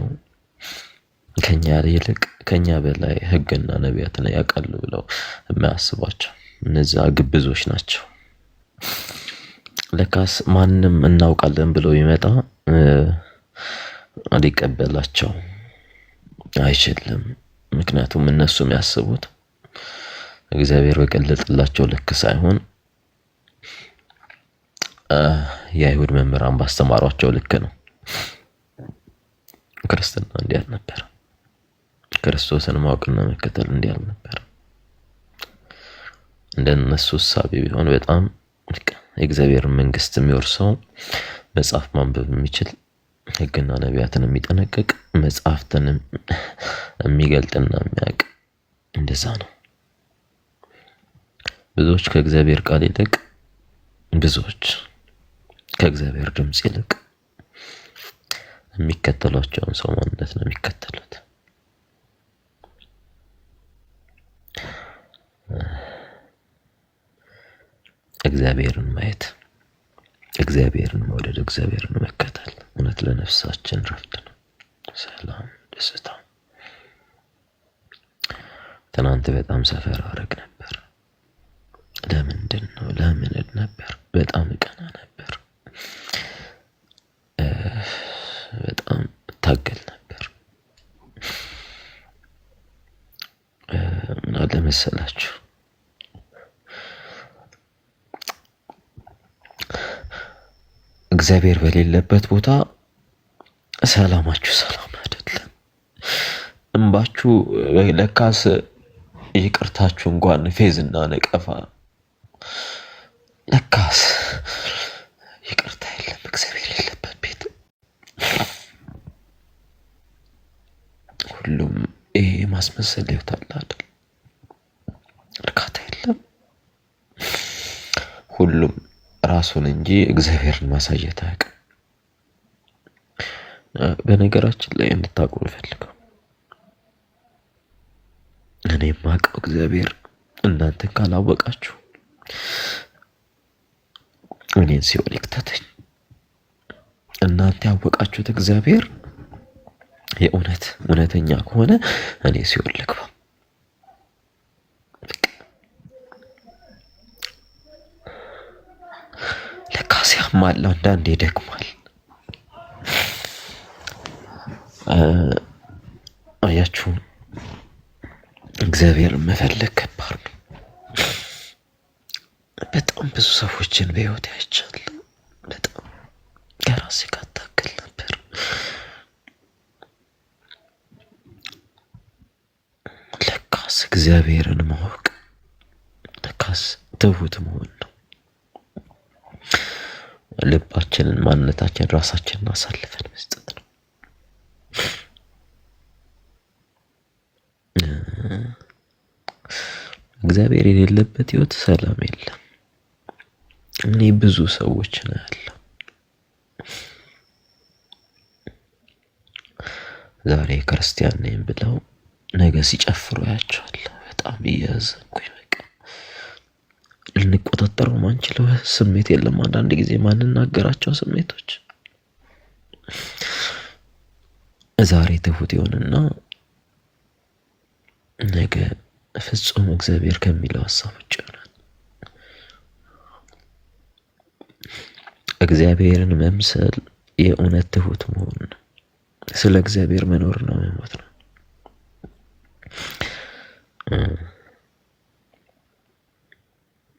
ከኛ ይልቅ ከኛ በላይ ሕግና ነቢያትን ያውቃሉ ብለው የማያስቧቸው እነዚያ ግብዞች ናቸው። ለካስ ማንም እናውቃለን ብሎ ይመጣ ሊቀበላቸው አይችልም። ምክንያቱም እነሱ የሚያስቡት እግዚአብሔር በገለጠላቸው ልክ ሳይሆን የአይሁድ መምህራን ባስተማሯቸው ልክ ነው። ክርስትና እንዲህ አልነበረም። ክርስቶስን ማወቅና መከተል እንዲህ አልነበረም። እንደነሱ እሳቤ ቢሆን በጣም የእግዚአብሔር መንግስት የሚወርሰው መጽሐፍ ማንበብ የሚችል፣ ሕግና ነቢያትን የሚጠነቅቅ፣ መጽሐፍትን የሚገልጥና የሚያውቅ እንደዛ ነው። ብዙዎች ከእግዚአብሔር ቃል ይልቅ፣ ብዙዎች ከእግዚአብሔር ድምፅ ይልቅ የሚከተሏቸውን ሰው ማንነት ነው የሚከተሉት። እግዚአብሔርን ማየት፣ እግዚአብሔርን መውደድ፣ እግዚአብሔርን መከተል እውነት ለነፍሳችን ረፍት ነው፣ ሰላም፣ ደስታ። ትናንት በጣም ሰፈር አረግ ነበር። ለምንድን ነው ለምን ነበር? በጣም እቀና ነበር። በጣም እታገል ነበር። ምን አለ መሰላችሁ፣ እግዚአብሔር በሌለበት ቦታ ሰላማችሁ ሰላም አይደለም። እንባችሁ ለካስ ይቅርታችሁ እንኳን ፌዝና ነቀፋ፣ ለካስ ይቅርታ የለም እግዚአብሔር የሌለበት ቤት። ሁሉም ይሄ ማስመሰል ህይወት አለ አይደል? እርካታ የለም። ሁሉም ራሱን እንጂ እግዚአብሔርን ማሳየት አያውቅም። በነገራችን ላይ እንድታውቁ እፈልገው፣ እኔ የማውቀው እግዚአብሔር እናንተን ካላወቃችሁ እኔን ሲኦል ይክተተኝ። እናንተ ያወቃችሁት እግዚአብሔር የእውነት እውነተኛ ከሆነ እኔ ሲኦል ልግባ። ለካ ሲያማል አንዳንዴ ይደክማል። አያችሁ፣ እግዚአብሔር መፈለግ ከባድ ነው። በጣም ብዙ ሰዎችን በህይወት አይቻለሁ። በጣም ከራሴ ጋር እታገል ነበር። ለካስ እግዚአብሔርን ማወቅ ለካስ ትሁት መሆን ነው። ልባችንን፣ ማንነታችን፣ ራሳችንን አሳልፈን መስጠት ነው። እግዚአብሔር የሌለበት ህይወት ሰላም የለም። እኔ ብዙ ሰዎች ነው ያለው ዛሬ ክርስቲያን ነኝ ብለው ነገ ሲጨፍሩ ያቸዋል። በጣም እያዘንኩኝ በቃ ልንቆጣጠረው ማንችለው ስሜት የለም። አንዳንድ ጊዜ ማንናገራቸው ስሜቶች ዛሬ ትሁት ይሆንና ነገ ፍጹም እግዚአብሔር ከሚለው ሀሳብ ውጭ ይሆናል። እግዚአብሔርን መምሰል የእውነት ትሁት መሆን ነው። ስለ እግዚአብሔር መኖርና መሞት ነው።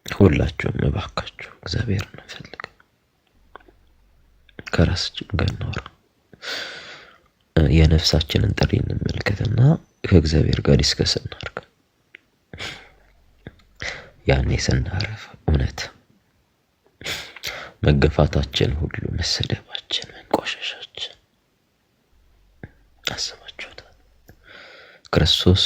ሁላችሁም እባካችሁ እግዚአብሔርን እንፈልግ። ከራሳችን ጋር እናውራ። የነፍሳችንን ጥሪ እንመልከትና ከእግዚአብሔር ጋር discuss እናድርግ። ያኔ ስናረፍ እውነት መገፋታችን ሁሉ፣ መሰደባችን፣ መንቋሸሻችን አስባችሁታል? ክርስቶስ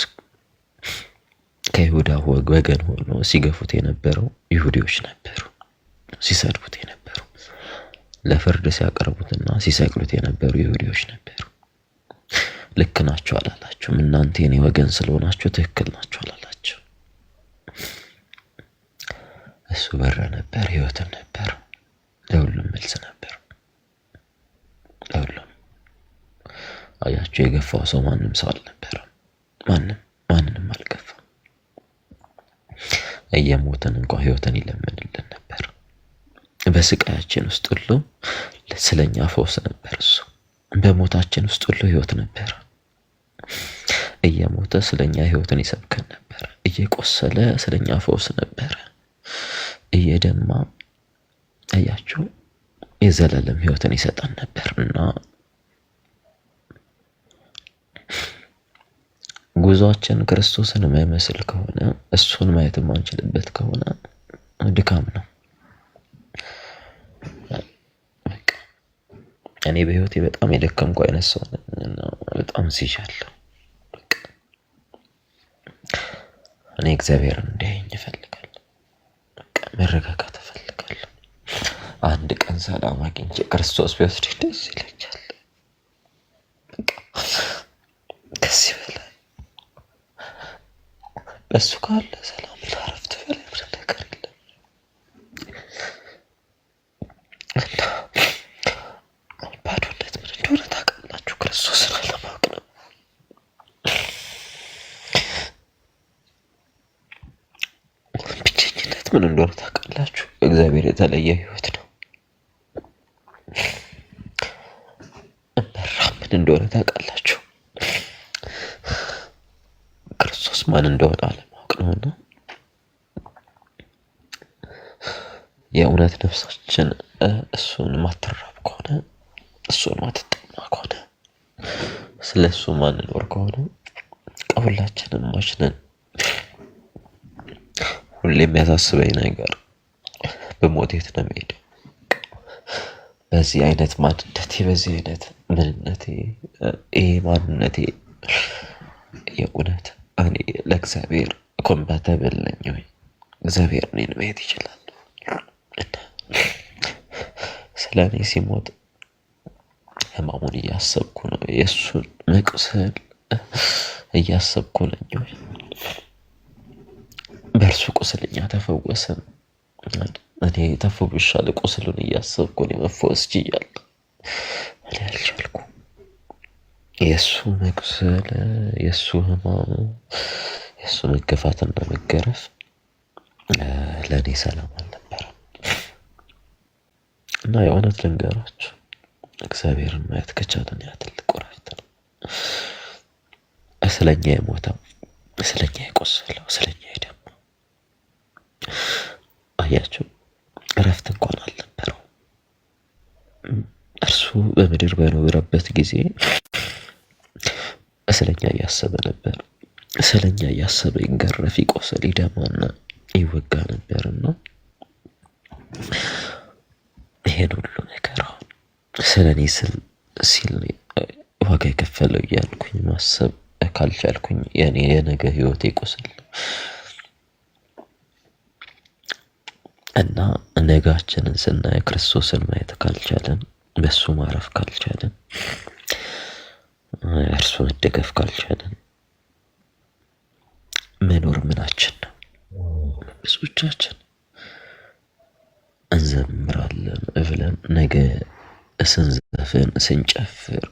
ከይሁዳ ወገን ሆኖ ሲገፉት የነበረው ይሁዲዎች ነበሩ። ሲሰድቡት የነበሩ፣ ለፍርድ ሲያቀርቡትና ሲሰቅሉት የነበሩ ይሁዲዎች ነበሩ። ልክ ናቸው አላላችሁም። እናንተ የኔ ወገን ስለሆናችሁ ትክክል ናቸው አላላችሁ። እሱ በር ነበር፣ ህይወትም ነበር፣ ለሁሉም መልስ ነበር። ለሁሉም አያችሁ፣ የገፋው ሰው ማንም ሰው አልነበረም። ማንም ማንንም አልገፋም። እየሞትን እንኳ ህይወትን ይለምንልን ነበር። በስቃያችን ውስጥ ሁሉ ስለኛ ፈውስ ነበር እሱ። በሞታችን ውስጥ ሁሉ ህይወት ነበር። እየሞተ ስለኛ ህይወትን ይሰብከን ነበር። እየቆሰለ ስለኛ ፈውስ ነበረ። እየደማ አያችሁ የዘላለም ህይወትን ይሰጠን ነበር። እና ጉዟችን ክርስቶስን የማይመስል ከሆነ፣ እሱን ማየት የማንችልበት ከሆነ ድካም ነው። በቃ እኔ በህይወቴ በጣም የደከምኩ አይነት ሰው ነኝ እና በጣም ሲዣለሁ። በቃ እኔ እግዚአብሔርን እንዲያየኝ እፈልጋለሁ። በቃ መረጋጋት እፈልጋለሁ። አንድ ቀን ሰላም አግኝቼ ክርስቶስ ቢወስደኝ ደስ ይለኛል። በቃ ከዚህ በላይ በእሱ ካለ ሰላም እና እረፍት በላይ ምንም ነገር የለም። እና ባዶነት ምን እንደሆነ ታውቃላችሁ? ክርስቶስን አለማወቅ ነው። ብቸኝነት ምን እንደሆነ ታውቃላችሁ? እግዚአብሔር የተለየ ህይወት ነው። መራብ ምን እንደሆነ ታውቃላችሁ? ክርስቶስ ማን እንደሆነ አለማወቅ ነውና የእውነት ነፍሳችን እሱን ማትራብ ከሆነ፣ እሱን ማትጠማ ከሆነ፣ ስለ እሱ ማንኖር ከሆነ ሁላችንም ሟች ነን። ሁሌ የሚያሳስበኝ ነገር በሞት የት ነው የምሄደው? በዚህ አይነት ማንነቴ፣ በዚህ አይነት ምንነቴ፣ ይሄ ማንነቴ የእውነት እኔ ለእግዚአብሔር compatible ነኝ ወይ? እግዚአብሔር እኔን ማየት ይችላል? እና ስለ እኔ ሲሞት ህማሙን እያሰብኩ ነው። የእሱን መቁሰል እያሰብኩ ነኝ ወይ? በእርሱ ቁስል እኛ ተፈወስን። እኔ ተፈውሻለሁ። ቁስሉን እያሰብኩ እኔ መፈወስ ችያለሁ። እኔ አልቻልኩም። የእሱ መቁሰል፣ የእሱ ህማሙ፣ የእሱ መገፋትና መገረፍ ለእኔ ሰላም አልነበረም። እና የእውነት ልንገራችሁ እግዚአብሔርን ማየት ከቻለን ያ ትልቁ እረፍት ነው። ስለኛ የሞተው፣ ስለኛ የቆሰለው፣ ስለኛ የደማው አያችሁ፣ እረፍት እንኳን አልነበረው። እርሱ በምድር በኖረበት ጊዜ ስለኛ እያሰበ ነበር። ስለኛ እያሰበ ይገረፍ፣ ይቆስል፣ ይደማና ይወጋ ነበርና ይሄን ሁሉ ነገር አሁን ስለ እኔ ሲል ዋጋ የከፈለው እያልኩኝ ማሰብ ካልቻልኩኝ የኔ የነገ ህይወቴ ቁስል እና ነጋችንን ስናይ ክርስቶስን ማየት ካልቻለን፣ በሱ ማረፍ ካልቻለን፣ እርሱ መደገፍ ካልቻለን መኖር ምናችን ነው? ብዙዎቻችን እንዘምራለን ብለን ነገ ስንዘፍን ስንጨፍር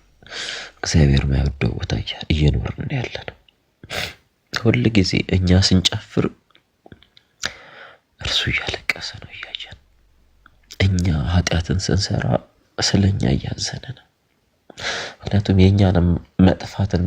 እግዚአብሔር የማይወደው ቦታ እየኖርን ያለ ነው። ሁል ጊዜ እኛ ስንጨፍር እርሱ እያለቀሰ ነው እያየን፣ እኛ ኃጢአትን ስንሰራ ስለኛ እያዘነ ነው። ምክንያቱም የእኛንም መጥፋትና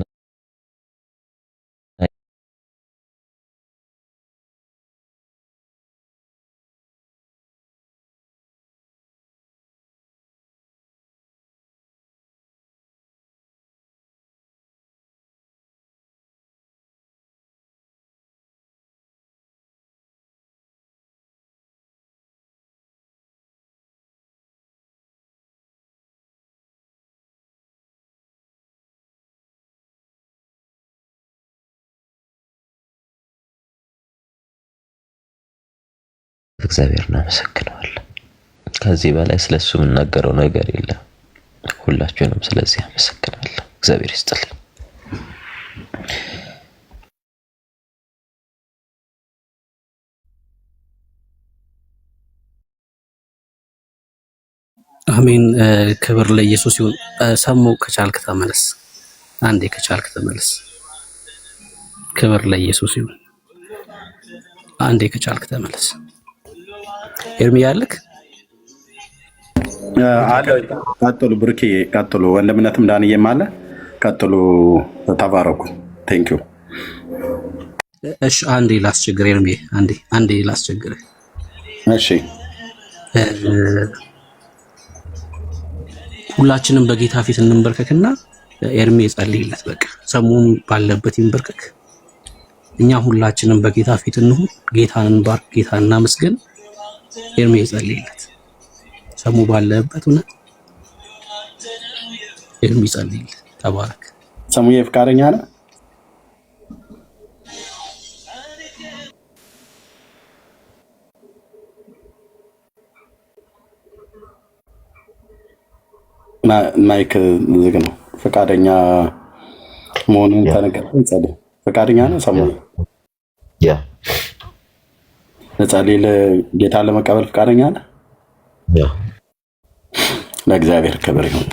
እግዚአብሔር እናመሰግነዋለን። ከዚህ በላይ ስለሱ የምናገረው ነገር የለም። ሁላችሁንም ስለዚህ አመሰግናለሁ። እግዚአብሔር ይስጥልኝ። አሜን። ክብር ለኢየሱስ ይሁን። ሰሙ ከቻልክ ተመለስ። አንዴ ከቻልክ ተመለስ። ክብር ለኢየሱስ ይሁን። አንዴ ከቻልክ ተመለስ። ኤርሚያ አለክ? አለ። ቀጥሉ ብሩኬ፣ ቀጥሉ። ወንድምነትም ዳንዬም አለ። ቀጥሉ። ተባረኩ። Thank you። እሺ አንዴ ላስቸግር ኤርሚ፣ አንዴ አንዴ ላስቸግር። እሺ። ሁላችንም በጌታ ፊት እንንበርከክና ኤርሚ የጸልይለት። በቃ ሰሙም ባለበት ይንበርከክ። እኛ ሁላችንም በጌታ ፊት እንሁን። ጌታን እንባርክ፣ ጌታን እናመስግን። ኤርሚ የጸልይለት። ሰሙ ባለበት እውነት ኤርሚ ይጸልይለት። ተባረክ። ሰሙዬ ፍቃደኛ ነህ? Mic ዝግ ነው። ፈቃደኛ መሆኑን ተነገረን። ጸልይ። ፈቃደኛ ነህ ሰሙዬ? Yeah. ልጸልይ ጌታን ለመቀበል ፈቃደኛ ነህ? Yeah. ለእግዚአብሔር ክብር ይሁን።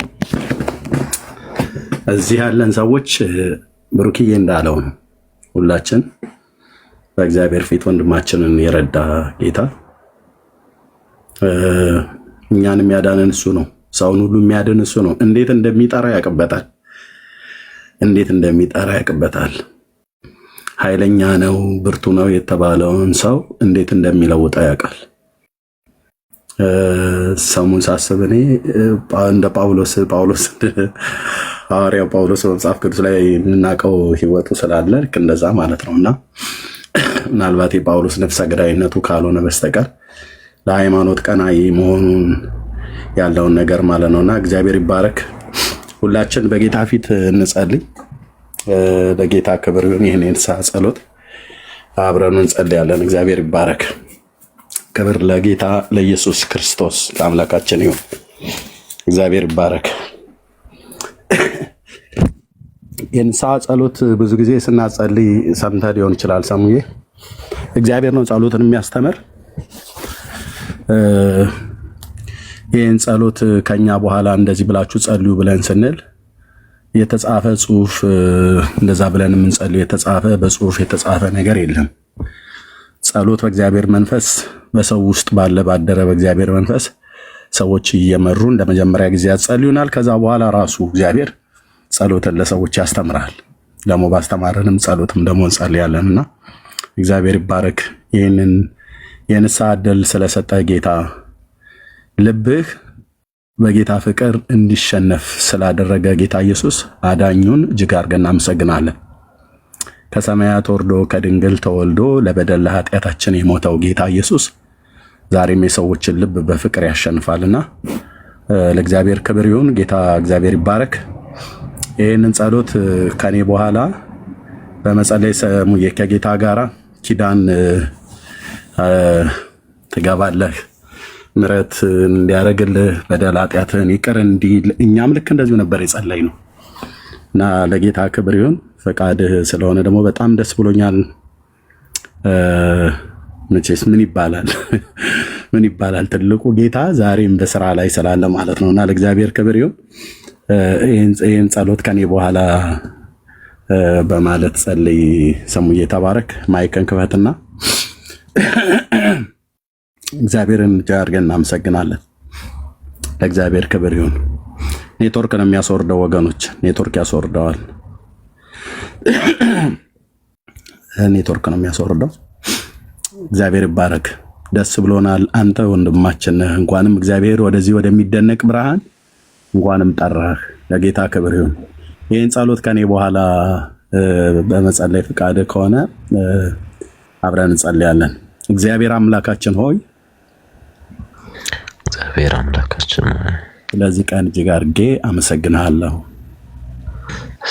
እዚህ ያለን ሰዎች ብሩክዬ እንዳለው ነው። ሁላችን በእግዚአብሔር ፊት ወንድማችንን የረዳ ጌታ እኛን የሚያዳንን እሱ ነው። ሰውን ሁሉ የሚያድን እሱ ነው። እንዴት እንደሚጠራ ያውቅበታል። እንዴት እንደሚጠራ ያውቅበታል። ኃይለኛ ነው ብርቱ ነው የተባለውን ሰው እንዴት እንደሚለውጠው ያውቃል። ሰሙን ሳስብ እኔ እንደ ጳውሎስ ጳውሎስ ሐዋርያው ጳውሎስ በመጽሐፍ ቅዱስ ላይ የምናውቀው ሕይወቱ ስላለ ልክ እንደዛ ማለት ነው። እና ምናልባት የጳውሎስ ነፍሰ ገዳይነቱ ካልሆነ በስተቀር ለሃይማኖት ቀናኢ መሆኑን ያለውን ነገር ማለት ነው። እና እግዚአብሔር ይባረክ። ሁላችን በጌታ ፊት እንጸልይ። ለጌታ ክብር ይሁን። ይህን የንስሐ ጸሎት አብረን እንጸልያለን። እግዚአብሔር ይባረክ። ክብር ለጌታ ለኢየሱስ ክርስቶስ ለአምላካችን ይሁን። እግዚአብሔር ይባረክ። የንስሐ ጸሎት ብዙ ጊዜ ስናጸልይ ሰምተህ ሊሆን ይችላል። ሰሙዬ፣ እግዚአብሔር ነው ጸሎትን የሚያስተምር። ይህን ጸሎት ከኛ በኋላ እንደዚህ ብላችሁ ጸልዩ ብለን ስንል የተጻፈ ጽሁፍ እንደዛ ብለን የምንጸልዩ የተጻፈ በጽሁፍ የተጻፈ ነገር የለም። ጸሎት በእግዚአብሔር መንፈስ በሰው ውስጥ ባለ ባደረ በእግዚአብሔር መንፈስ ሰዎች እየመሩን ለመጀመሪያ ጊዜ ያጸልዩናል። ከዛ በኋላ ራሱ እግዚአብሔር ጸሎትን ለሰዎች ያስተምራል። ደግሞ ባስተማረንም ጸሎትም ደግሞ እንጸልያለን እና እግዚአብሔር ይባረክ። ይህንን የንስሐ ዕድል ስለሰጠ ጌታ፣ ልብህ በጌታ ፍቅር እንዲሸነፍ ስላደረገ ጌታ ኢየሱስ አዳኙን እጅግ አድርገን እናመሰግናለን። ከሰማያት ወርዶ ከድንግል ተወልዶ ለበደል ለኃጢአታችን የሞተው ጌታ ኢየሱስ ዛሬም የሰዎችን ልብ በፍቅር ያሸንፋልና ለእግዚአብሔር ክብር ይሁን። ጌታ እግዚአብሔር ይባረክ። ይህንን ጸሎት ከኔ በኋላ በመጸለይ ሰሙዬ ከጌታ ጋራ ኪዳን ትገባለህ። ምሕረት እንዲያደርግልህ በደል ኃጢአትህን ይቅር እንዲል እኛም ልክ እንደዚሁ ነበር የጸለይነው እና ለጌታ ክብር ይሁን። ፈቃድህ ስለሆነ ደግሞ በጣም ደስ ብሎኛል። መቼስ ምን ይባላል ምን ይባላል፣ ትልቁ ጌታ ዛሬም በስራ ላይ ስላለ ማለት ነው እና ለእግዚአብሔር ክብር ይሁን። ይህን ጸሎት ከኔ በኋላ በማለት ጸልይ። ሰሙዬ ተባረክ። Mic ን ክፈትና እግዚአብሔርን እጅግ አድርገን እናመሰግናለን። ለእግዚአብሔር ክብር ይሁን። ኔትወርክ ነው የሚያስወርደው ወገኖች፣ ኔትወርክ ያስወርደዋል። ኔትወርክ ነው የሚያስወርደው። እግዚአብሔር ይባረክ። ደስ ብሎናል። አንተ ወንድማችን ነህ። እንኳንም እግዚአብሔር ወደዚህ ወደሚደነቅ ብርሃን እንኳንም ጠራህ። ለጌታ ክብር ይሁን። ይህን ጸሎት ከኔ በኋላ በመጸለይ ፍቃድ ከሆነ አብረን እንጸልያለን። እግዚአብሔር አምላካችን ሆይ፣ እግዚአብሔር አምላካችን ሆይ፣ ስለዚህ ቀን እጅግ አድርጌ አመሰግንሃለሁ።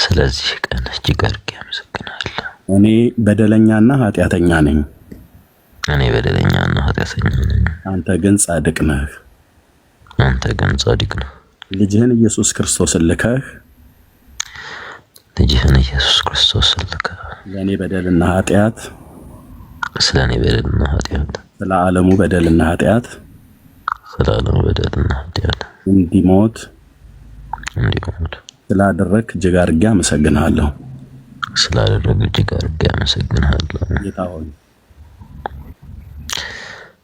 ስለዚህ ቀን እጅግ አድርጌ አመሰግናለሁ። እኔ በደለኛና ኃጢአተኛ ነኝ፣ እኔ በደለኛና ኃጢአተኛ ነኝ፣ አንተ ግን ጻድቅ ነህ። አንተ ግን ጻድቅ ነህ። ልጅህን ኢየሱስ ክርስቶስን ልከህ ልጅህን ኢየሱስ ክርስቶስን ልከህ ለእኔ በደልና ኃጢአት ስለ እኔ በደልና ኃጢአት ስለ ዓለሙ በደልና ኃጢአት ስለ ዓለሙ በደልና ኃጢአት እንዲሞት እንዲሞት ስላደረግህ እጅግ አድርጌ አመሰግንሃለሁ። ስላደረግህ እጅግ አድርጌ አመሰግንሃለሁ። ጌታ ሆይ፣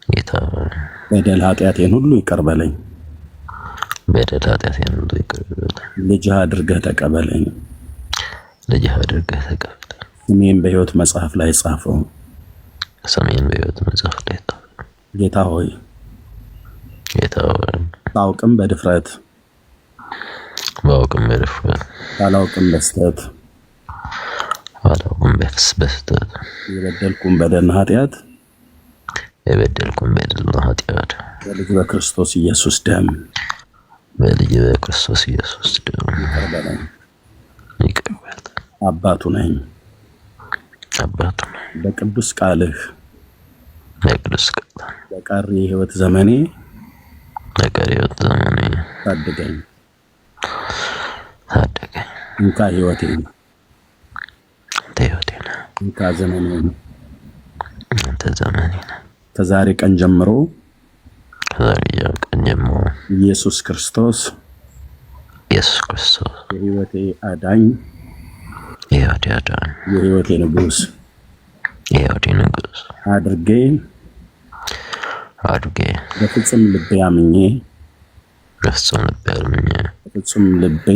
ጌታ ሆይ፣ በደል ኃጢአቴን ሁሉ ይቅር በለኝ። በደል ኃጢአቴን ሁሉ ይቅር በለኝ። ልጅህ አድርገህ ተቀበለኝ። ልጅህ አድርገህ ተቀበለኝ። ስሜን በሕይወት መጽሐፍ ላይ ጻፈው። ስሜን በሕይወት መጽሐፍ ላይ ጻፈው። ጌታ ሆይ፣ ጌታ ሆይ፣ ባውቅም በድፍረት፣ ባውቅም በድፍረት፣ ባላውቅም በስህተት፣ ባላውቅም በስህተት፣ የበደልኩህን በደልና ኃጢአት የበደልኩህን በደልና ኃጢአት በልጅ በክርስቶስ ኢየሱስ ደም በልጅ በክርስቶስ ኢየሱስ ደም ይቅር በለኝ። ይቅር በለኝ። አባቱ ነኝ። አባቱ ነኝ። በቅዱስ ቃልህ በቅዱስ ቃል በቀሪ የሕይወት ዘመኔ በቀሪ ሕይወት ዘመኔ ታድገኝ። ታደገኝ። እንካ ሕይወቴን፣ አንተ ሕይወቴ ነህ። እንካ ዘመኔን። አንተ ዘመኔ ነህ። ከዛሬ ቀን ጀምሮ ከዛሬ ቀን ጀምሮ ኢየሱስ ክርስቶስ ኢየሱስ ክርስቶስ የሕይወቴ አዳኝ፣ የሕይወቴ አዳኝ፣ የሕይወቴ ንጉሥ የሕይወቴ ንጉሥ አድርጌ አድርጌ በፍጹም ልቤ አምኜ በፍጹም ልቤ አምኜ በፍጹም ልቤ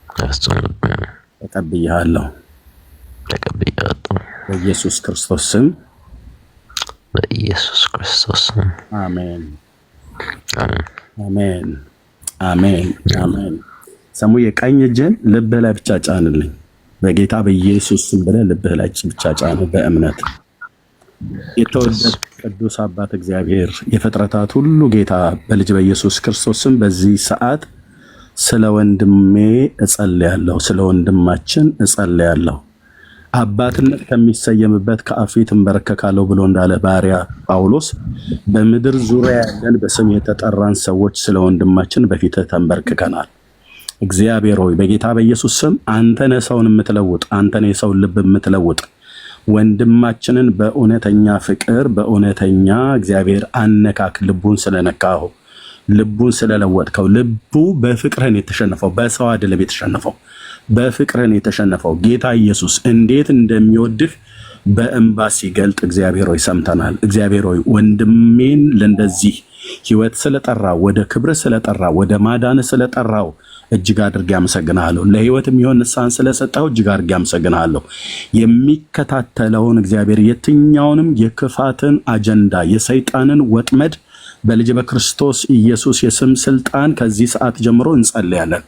በፍጹም ልቤ ተቀብያለሁ። ተቀብያለሁ። በኢየሱስ ክርስቶስ ስም በኢየሱስ ክርስቶስ ስም አሜን። አሜን። አሜን፣ አሜን፣ አሜን። ሰሙ የቀኝ እጅን ልብህ ላይ ብቻ ጫንልኝ። በጌታ በኢየሱስ ስም ብለህ ልብህ ላይ ብቻ ጫን። በእምነት የተወደደ ቅዱስ አባት እግዚአብሔር፣ የፍጥረታት ሁሉ ጌታ፣ በልጅ በኢየሱስ ክርስቶስ ስም በዚህ ሰዓት ስለ ወንድሜ እጸልያለሁ፣ ስለ ወንድማችን እጸልያለሁ። አባትነት ከሚሰየምበት ከአብ ፊት እንበረከካለሁ ብሎ እንዳለ ባሪያ ጳውሎስ፣ በምድር ዙሪያ ያለን በስም የተጠራን ሰዎች ስለ ወንድማችን በፊትህ ተንበርክከናል። እግዚአብሔር ሆይ፣ በጌታ በኢየሱስ ስም አንተ ነህ ሰውን የምትለውጥ፣ አንተ ነህ የሰውን ልብ የምትለውጥ። ወንድማችንን በእውነተኛ ፍቅር፣ በእውነተኛ እግዚአብሔር አነካክ ልቡን ስለነካኸው፣ ልቡን ስለለወጥከው፣ ልቡ በፍቅርህን የተሸነፈው፣ በሰው አይደለም የተሸነፈው፣ በፍቅርህን የተሸነፈው። ጌታ ኢየሱስ እንዴት እንደሚወድህ በእንባ ሲገልጥ እግዚአብሔር ሆይ ሰምተናል። እግዚአብሔር ሆይ፣ ወንድሜን ለእንደዚህ ህይወት ስለጠራ፣ ወደ ክብር ስለጠራ፣ ወደ ማዳን ስለጠራው እጅግ አድርጌ አመሰግንሃለሁ። ለህይወት የሚሆን ንስሐን ስለሰጠው እጅግ አድርጌ አመሰግንሃለሁ። የሚከታተለውን እግዚአብሔር የትኛውንም የክፋትን አጀንዳ፣ የሰይጣንን ወጥመድ በልጅ በክርስቶስ ኢየሱስ የስም ስልጣን ከዚህ ሰዓት ጀምሮ እንጸልያለን።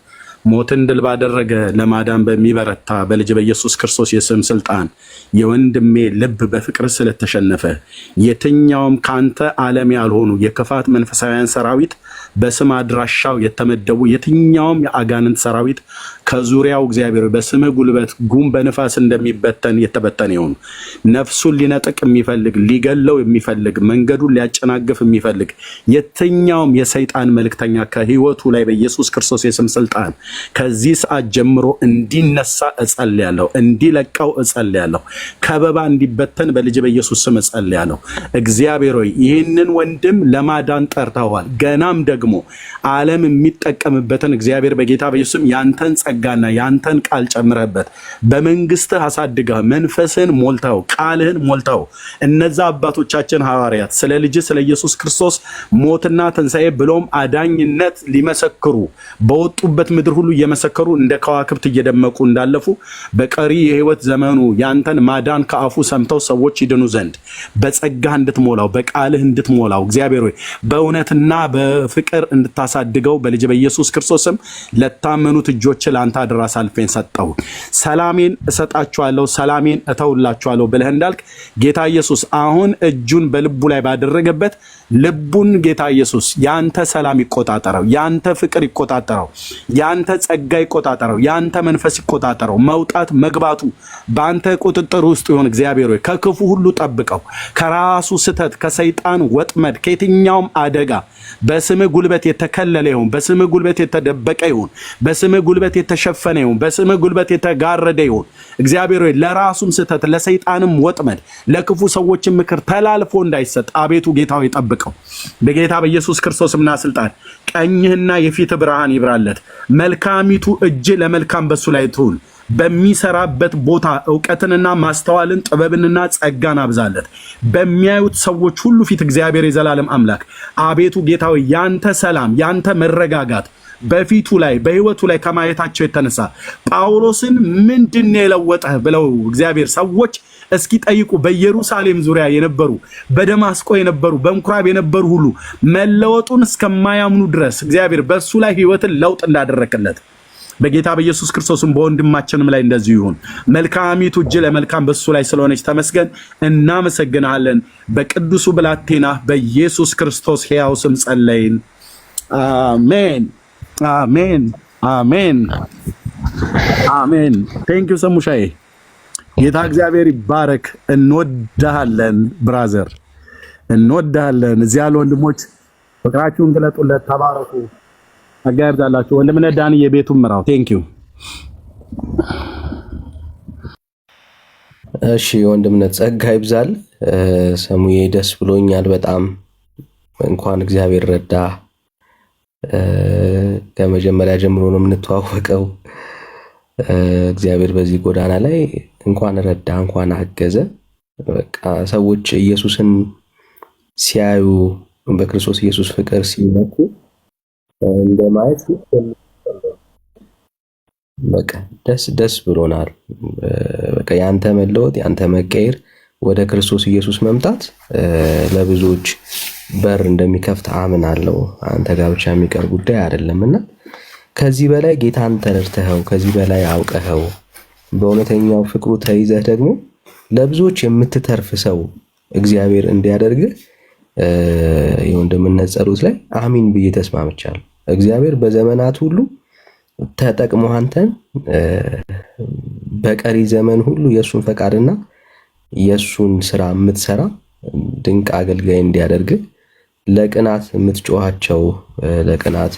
ሞትን ድል ባደረገ፣ ለማዳን በሚበረታ በልጅ በኢየሱስ ክርስቶስ የስም ስልጣን የወንድሜ ልብ በፍቅር ስለተሸነፈ የትኛውም ከአንተ ዓለም ያልሆኑ የክፋት መንፈሳውያን ሰራዊት፣ በስም አድራሻው የተመደቡ የትኛውም የአጋንንት ሰራዊት ከዙሪያው እግዚአብሔር በስምህ ጉልበት ጉም በንፋስ እንደሚበተን የተበተነ ይሁን። ነፍሱን ሊነጥቅ የሚፈልግ፣ ሊገለው የሚፈልግ፣ መንገዱን ሊያጨናግፍ የሚፈልግ የትኛውም የሰይጣን መልእክተኛ ከህይወቱ ላይ በኢየሱስ ክርስቶስ የስም ስልጣን ከዚህ ሰዓት ጀምሮ እንዲነሳ እጸልያለሁ። እንዲለቀው እጸልያለሁ። ከበባ እንዲበተን በልጅ በኢየሱስ ስም እጸልያለሁ። እግዚአብሔር ሆይ፣ ይህንን ወንድም ለማዳን ጠርተዋል። ገናም ደግሞ ዓለም የሚጠቀምበትን እግዚአብሔር በጌታ በኢየሱስ ስም ያንተን ጸጋና ያንተን ቃል ጨምረህበት በመንግስትህ አሳድገህ፣ መንፈስህን ሞልተው፣ ቃልህን ሞልተው፣ እነዛ አባቶቻችን ሐዋርያት ስለ ልጅ ስለ ኢየሱስ ክርስቶስ ሞትና ትንሣኤ ብሎም አዳኝነት ሊመሰክሩ በወጡበት ምድር ሁሉ እየመሰከሩ እንደ ከዋክብት እየደመቁ እንዳለፉ፣ በቀሪ የህይወት ዘመኑ ያንተን ማዳን ከአፉ ሰምተው ሰዎች ይድኑ ዘንድ በጸጋህ እንድትሞላው፣ በቃልህ እንድትሞላው፣ እግዚአብሔር ሆይ በእውነትና በፍቅር እንድታሳድገው በልጅ በኢየሱስ ክርስቶስ ስም ለታመኑት እጆች ለአንተ አደራ አሳልፌን ሰጠሁ። ሰላሜን እሰጣችኋለሁ፣ ሰላሜን እተውላችኋለሁ ብለህ እንዳልክ ጌታ ኢየሱስ አሁን እጁን በልቡ ላይ ባደረገበት ልቡን ጌታ ኢየሱስ ያንተ ሰላም ይቆጣጠረው፣ ያንተ ፍቅር ይቆጣጠረው፣ ያንተ ጸጋ ይቆጣጠረው፣ ያንተ መንፈስ ይቆጣጠረው። መውጣት መግባቱ በአንተ ቁጥጥር ውስጥ ይሆን። እግዚአብሔር ሆይ፣ ከክፉ ሁሉ ጠብቀው፣ ከራሱ ስተት፣ ከሰይጣን ወጥመድ፣ ከየትኛውም አደጋ በስምህ ጉልበት የተከለለ ይሁን፣ በስምህ ጉልበት የተደበቀ ይሁን፣ በስምህ ጉልበት የተሸፈነ ይሁን፣ በስምህ ጉልበት የተጋረደ ይሁን። እግዚአብሔር ሆይ፣ ለራሱም ስህተት፣ ለሰይጣንም ወጥመድ፣ ለክፉ ሰዎችን ምክር ተላልፎ እንዳይሰጥ አቤቱ ጌታ ሆይ ጠብቀው። በጌታ በኢየሱስ ክርስቶስ ስምና ስልጣን ቀኝህና የፊትህ ብርሃን ይብራለት። መልካሚቱ እጅ ለመልካም በሱ ላይ ትሁን። በሚሰራበት ቦታ እውቀትንና ማስተዋልን ጥበብንና ጸጋን አብዛለት። በሚያዩት ሰዎች ሁሉ ፊት እግዚአብሔር የዘላለም አምላክ አቤቱ ጌታ ሆይ ያንተ ሰላም ያንተ መረጋጋት በፊቱ ላይ በህይወቱ ላይ ከማየታቸው የተነሳ ጳውሎስን ምንድን ነው የለወጠህ ብለው እግዚአብሔር ሰዎች እስኪጠይቁ በኢየሩሳሌም ዙሪያ የነበሩ፣ በደማስቆ የነበሩ፣ በምኩራብ የነበሩ ሁሉ መለወጡን እስከማያምኑ ድረስ እግዚአብሔር በእሱ ላይ ህይወትን ለውጥ እንዳደረክለት በጌታ በኢየሱስ ክርስቶስም በወንድማችንም ላይ እንደዚሁ ይሁን። መልካሚቱ እጅ ለመልካም በሱ ላይ ስለሆነች ተመስገን፣ እናመሰግንሃለን። በቅዱሱ ብላቴና በኢየሱስ ክርስቶስ ሕያው ስም ጸለይን። አሜን፣ አሜን፣ አሜን፣ አሜን። Thank you ሰሙሻዬ። ጌታ እግዚአብሔር ይባረክ። እንወድሃለን brother፣ እንወድሃለን። እዚህ ያሉ ወንድሞች ፍቅራችሁን ግለጡለት። ተባረኩ። ጸጋ ይብዛላችሁ። ወንድምነት ዳን የቤቱን ምራው። Thank you። እሺ ወንድምነት ጸጋ ይብዛል። ሰሙዬ ደስ ብሎኛል በጣም፣ እንኳን እግዚአብሔር ረዳ። ከመጀመሪያ ጀምሮ ነው የምንተዋወቀው። እግዚአብሔር በዚህ ጎዳና ላይ እንኳን ረዳ፣ እንኳን አገዘ። በቃ ሰዎች ኢየሱስን ሲያዩ፣ በክርስቶስ ኢየሱስ ፍቅር ሲነኩ እንደማየት በቃ ደስ ደስ ብሎናል። በቃ ያንተ መለወጥ፣ ያንተ መቀየር፣ ወደ ክርስቶስ ኢየሱስ መምጣት ለብዙዎች በር እንደሚከፍት አምናለሁ። አንተ ጋር ብቻ የሚቀር ጉዳይ አይደለም እና ከዚህ በላይ ጌታን ተረድተኸው፣ ከዚህ በላይ አውቀኸው፣ በእውነተኛው ፍቅሩ ተይዘህ ደግሞ ለብዙዎች የምትተርፍ ሰው እግዚአብሔር እንዲያደርግህ የወንድምነት ጸሎት ላይ አሚን ብዬ ተስማምቻለሁ። እግዚአብሔር በዘመናት ሁሉ ተጠቅሞ አንተን በቀሪ ዘመን ሁሉ የእሱን ፈቃድና የእሱን ስራ የምትሰራ ድንቅ አገልጋይ እንዲያደርግ፣ ለቅናት የምትጮኻቸው፣ ለቅናት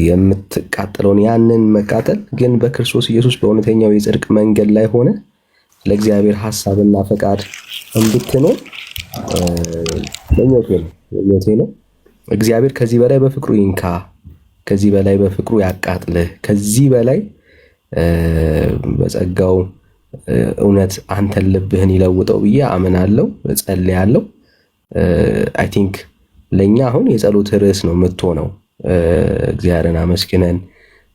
የምትቃጠለውን ያንን መቃጠል ግን በክርስቶስ ኢየሱስ በእውነተኛው የጽድቅ መንገድ ላይ ሆነ ለእግዚአብሔር ሀሳብና ፈቃድ እንድትኖር ምኞቴ ነው፣ ምኞቴ ነው። እግዚአብሔር ከዚህ በላይ በፍቅሩ ይንካ፣ ከዚህ በላይ በፍቅሩ ያቃጥልህ፣ ከዚህ በላይ በጸጋው እውነት አንተን ልብህን ይለውጠው ብዬ አምናለሁ፣ እጸልያለሁ። I think ለእኛ አሁን የጸሎት ርዕስ ነው የምትሆነው። እግዚአብሔርን አመስግነን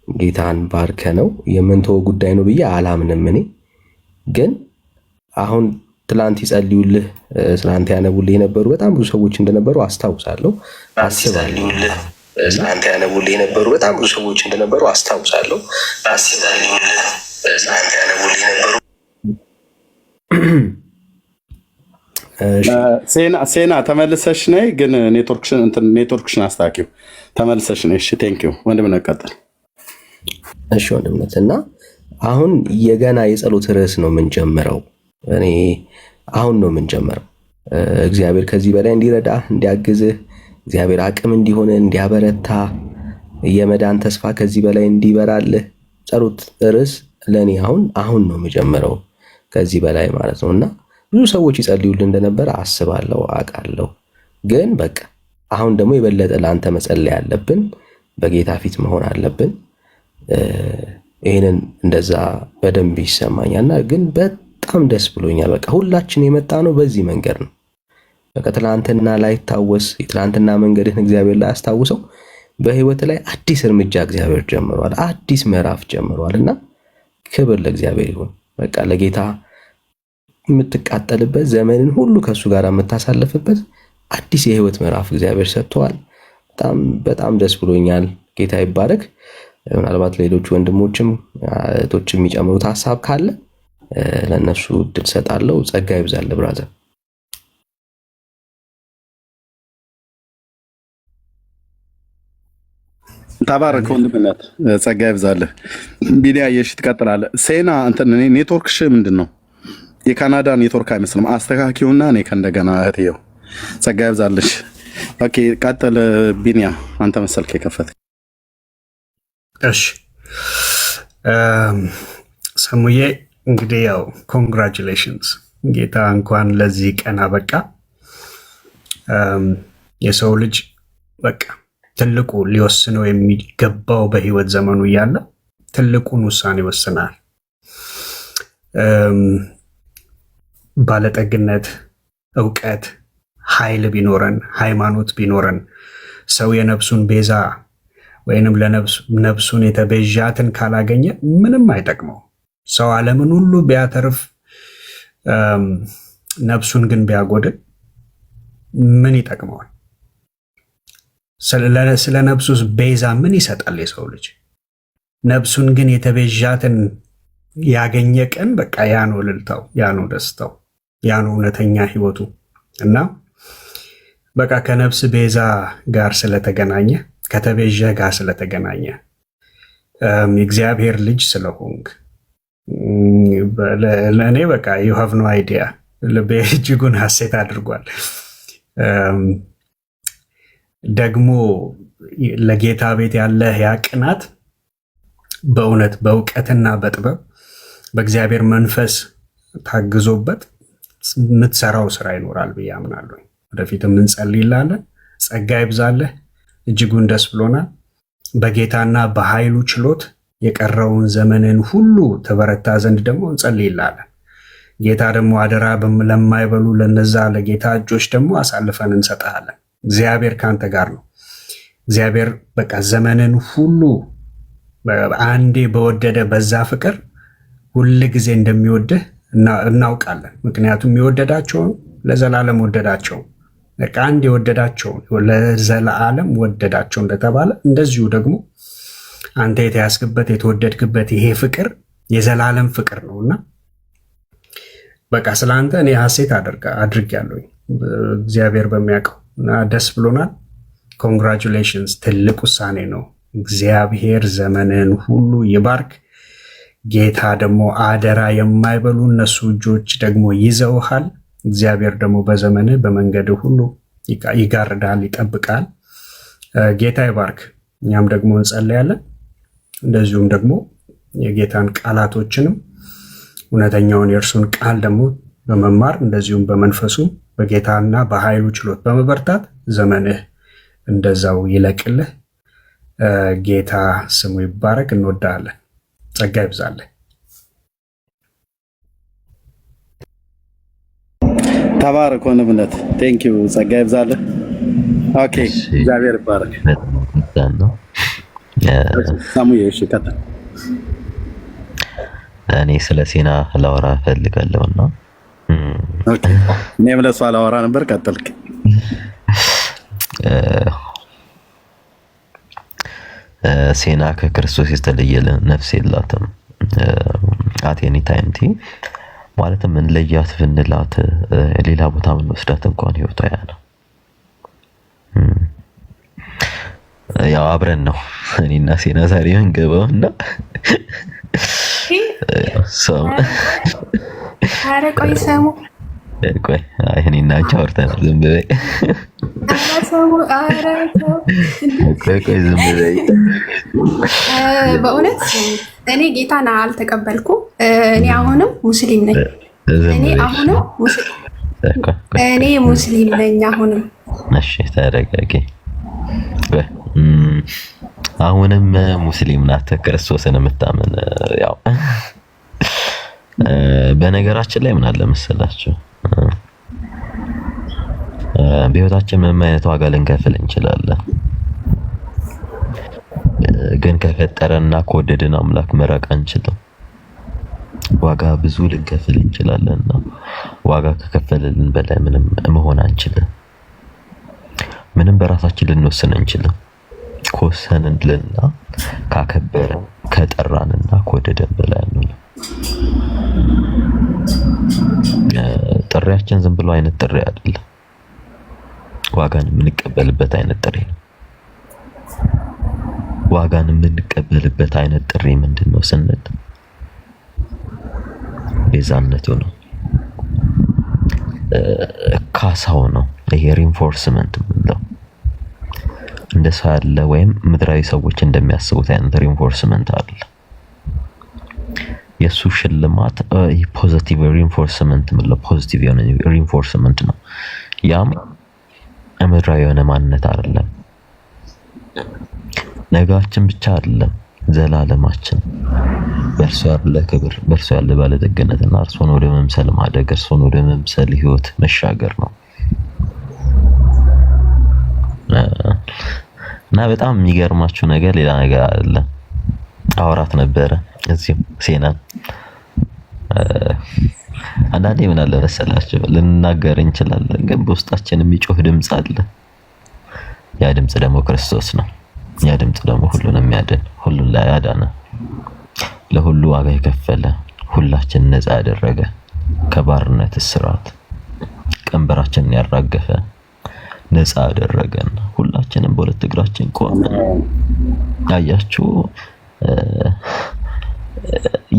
ጌታን ባርከ ነው የምንተወው ጉዳይ ነው ብዬ አላምንም። እኔ ግን አሁን ትላንት ይጸልዩልህ፣ ትላንት ያነቡልህ የነበሩ በጣም ብዙ ሰዎች እንደነበሩ አስታውሳለሁ፣ አስባለሁ። ትላንት ያነቡልህ የነበሩ በጣም ብዙ ሰዎች እንደነበሩ አስታውሳለሁ፣ አስባለሁ። ትላንት ያነቡልህ የነበሩ ሴና ተመልሰሽ ነይ፣ ግን ኔትወርክሽን እንትን ኔትወርክሽን አስታኪው። ተመልሰሽ ነይ። እሺ thank you ወንድምነት፣ ቀጥል። እሺ ወንድምነት፣ እና አሁን የገና የጸሎት ርዕስ ነው የምንጀምረው። እኔ አሁን ነው የምንጀምረው። እግዚአብሔር ከዚህ በላይ እንዲረዳ፣ እንዲያግዝህ፣ እግዚአብሔር አቅም እንዲሆን፣ እንዲያበረታ፣ የመዳን ተስፋ ከዚህ በላይ እንዲበራልህ ጸሎት ርዕስ ለእኔ አሁን አሁን ነው የምጀምረው ከዚህ በላይ ማለት ነው። እና ብዙ ሰዎች ይጸልዩልህ እንደነበረ አስባለሁ፣ አውቃለሁ። ግን በቃ አሁን ደግሞ የበለጠ ለአንተ መጸለይ አለብን፣ በጌታ ፊት መሆን አለብን። ይህንን እንደዛ በደንብ ይሰማኛል እና ግን በጣም ደስ ብሎኛል። በቃ ሁላችን የመጣ ነው በዚህ መንገድ ነው። በቃ ትላንትና ላይታወስ፣ የትላንትና መንገድህን እግዚአብሔር ላይ አስታውሰው በህይወት ላይ አዲስ እርምጃ እግዚአብሔር ጀምሯል። አዲስ ምዕራፍ ጀምሯል እና ክብር ለእግዚአብሔር ይሁን። በቃ ለጌታ የምትቃጠልበት፣ ዘመንን ሁሉ ከእሱ ጋር የምታሳልፍበት አዲስ የህይወት ምዕራፍ እግዚአብሔር ሰጥተዋል። በጣም በጣም ደስ ብሎኛል። ጌታ ይባረክ። ምናልባት ሌሎች ወንድሞችም እህቶችም የሚጨምሩት ሀሳብ ካለ ለእነሱ እድል ሰጣለሁ። ጸጋ ይብዛል brother። ተባረክ ወንድምነት፣ ጸጋ ይብዛልህ። ቢኒያ የሺ ትቀጥላለህ። ሴና እንትን እኔ ኔትወርክሽ ምንድን ነው? የካናዳ ኔትወርክ አይመስልም። አስተካኪውና እኔ ከእንደገና እህትየው ጸጋ ይብዛልሽ። Okay ቀጥል ቢኒያ፣ አንተ መሰልክ የከፈት። እሺ ሰሙዬ፣ እንግዲህ ያው congratulations፣ ጌታ እንኳን ለዚህ ቀን አበቃ። የሰው ልጅ በቃ ትልቁ ሊወስነው የሚገባው በህይወት ዘመኑ እያለ ትልቁን ውሳኔ ወስናል። ባለጠግነት፣ እውቀት፣ ኃይል ቢኖረን፣ ሃይማኖት ቢኖረን፣ ሰው የነፍሱን ቤዛ ወይንም ለነፍሱን የተቤዣትን ካላገኘ ምንም አይጠቅመው። ሰው ዓለምን ሁሉ ቢያተርፍ ነፍሱን ግን ቢያጎድል ምን ይጠቅመዋል? ስለ ነፍሱስ ቤዛ ምን ይሰጣል የሰው ልጅ? ነፍሱን ግን የተቤዣትን ያገኘ ቀን በቃ ያ ነው እልልታው፣ ያ ነው ደስታው፣ ያ ነው እውነተኛ ህይወቱ። እና በቃ ከነፍስ ቤዛ ጋር ስለተገናኘ፣ ከተቤዠ ጋር ስለተገናኘ፣ የእግዚአብሔር ልጅ ስለሆንክ ለእኔ በቃ you have no idea፣ ልቤ እጅጉን ሐሴት አድርጓል። ደግሞ ለጌታ ቤት ያለህ ያ ቅናት በእውነት በእውቀትና በጥበብ በእግዚአብሔር መንፈስ ታግዞበት የምትሰራው ስራ ይኖራል ብዬ አምናለሁ። ወደፊትም እንጸልይልሃለን። ጸጋ ይብዛልህ። እጅጉን ደስ ብሎናል። በጌታና በኃይሉ ችሎት የቀረውን ዘመንን ሁሉ ተበረታ ዘንድ ደግሞ እንጸልይልሃለን። ጌታ ደግሞ አደራ ለማይበሉ ለነዛ ለጌታ እጆች ደግሞ አሳልፈን እንሰጥሃለን። እግዚአብሔር ከአንተ ጋር ነው። እግዚአብሔር በቃ ዘመንን ሁሉ አንዴ በወደደ በዛ ፍቅር ሁል ጊዜ እንደሚወድህ እናውቃለን። ምክንያቱም የወደዳቸውን ለዘላለም ወደዳቸው። በቃ አንድ የወደዳቸውን ለዘላለም ወደዳቸው እንደተባለ፣ እንደዚሁ ደግሞ አንተ የተያዝክበት የተወደድክበት ይሄ ፍቅር የዘላለም ፍቅር ነው። እና በቃ ስለ አንተ እኔ ሐሴት አድርጌያለሁኝ፣ እግዚአብሔር በሚያውቀው፣ እና ደስ ብሎናል። Congratulations፣ ትልቅ ውሳኔ ነው። እግዚአብሔር ዘመንህን ሁሉ ይባርክ። ጌታ ደግሞ አደራ የማይበሉ እነሱ እጆች ደግሞ ይዘውሃል። እግዚአብሔር ደግሞ በዘመንህ በመንገድህ ሁሉ ይጋርዳል፣ ይጠብቃል። ጌታ ይባርክ። እኛም ደግሞ እንጸልያለን። እንደዚሁም ደግሞ የጌታን ቃላቶችንም እውነተኛውን የእርሱን ቃል ደግሞ በመማር፣ እንደዚሁም በመንፈሱ በጌታና በኃይሉ ችሎት በመበርታት ዘመንህ እንደዛው ይለቅልህ። ጌታ ስሙ ይባረክ። እንወዳለን። ጸጋ ይብዛልህ። ተባረክ ወንድምነት። Thank you፣ ጸጋ ይብዛልህ። Okay፣ እግዚአብሔር ይባረክ። ነው። ሳሙዬ፣ እሺ ቀጥል። እኔ ስለ ሴና ላወራ እፈልጋለሁ እና Okay፣ እኔም ለእሷ ላወራ ነበር። ቀጥልክ። ሴና ከክርስቶስ የተለየ ነፍስ የላትም። At any time ቲ ማለትም እንለያት ብንላት፣ ሌላ ቦታ ብንወስዳት እንኳን ህይወቷ ያ ነው። ያው አብረን ነው እኔና ሴና ዛሬ የምንገባው እና ኧረ ቆይ ሰሙ። ቆይ፣ አይ እኔና አንቺ አውርተናል። ዝም በይ። ኧረ ሰሙ፣ ኧረ ተው። ቆይ ቆይ፣ ዝም በይ። በእውነት እኔ ጌታን አልተቀበልኩም። እኔ አሁንም ሙስሊም ነኝ። ዝም እኔ በይ። አሁንም እኔ ሙስሊም ነኝ አሁንም። እሺ ተረጋጊ። ቆይ፣ አሁንም ሙስሊም ናት፣ ክርስቶስን የምታምን። ያው በነገራችን ላይ ምን አለ መሰላችሁ፣ በህይወታችን ምንም አይነት ዋጋ ልንከፍል እንችላለን፣ ግን ከፈጠረና ከወደድን አምላክ መራቅ አንችልም። ዋጋ ብዙ ልንከፍል እንችላለን እና ዋጋ ከከፈለልን በላይ ምንም መሆን አንችልም። ምንም በራሳችን ልንወስን አንችልም። ከወሰንልንና ካከበረን፣ ከጠራንና ከወደደን በላይ አንሆንም። ጥሪያችን ዝም ብሎ አይነት ጥሪ አይደለም። ዋጋን የምንቀበልበት አይነት ጥሪ ነው። ዋጋን የምንቀበልበት አይነት ጥሪ ምንድን ነው ስንል ቤዛነቱ ነው፣ ካሳው ነው። ይሄ reinforcement የምንለው እንደ ሰው ያለ ወይም ምድራዊ ሰዎች እንደሚያስቡት አይነት reinforcement አለ። የእሱ ሽልማት positive reinforcement የምንለው positive የሆነ reinforcement ነው። ያም ምድራዊ የሆነ ማንነት አይደለም። ነጋችን ብቻ አይደለም። ዘላለማችን በእርሱ ያለ ክብር፣ በእርሱ ያለ ባለጠግነትና እርሱን ወደ መምሰል ማደግ፣ እርሱን ወደ መምሰል ህይወት መሻገር ነው። እና በጣም የሚገርማችሁ ነገር ሌላ ነገር አይደለም። አውራት ነበረ እዚሁ ሴናን አንዳንዴ ምን አለ መሰላችሁ ልንናገር እንችላለን፣ ግን በውስጣችን የሚጮህ ድምፅ አለ። ያ ድምፅ ደግሞ ክርስቶስ ነው። ያ ድምፅ ደግሞ ሁሉን የሚያድን፣ ሁሉን ላይ ያዳነ፣ ለሁሉ ዋጋ የከፈለ፣ ሁላችን ነፃ ያደረገ፣ ከባርነት እስራት ቀንበራችንን ያራገፈ፣ ነፃ ያደረገን፣ ሁላችንም በሁለት እግራችን ቆምን። አያችሁ፣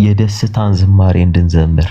የደስታን ዝማሬ እንድንዘምር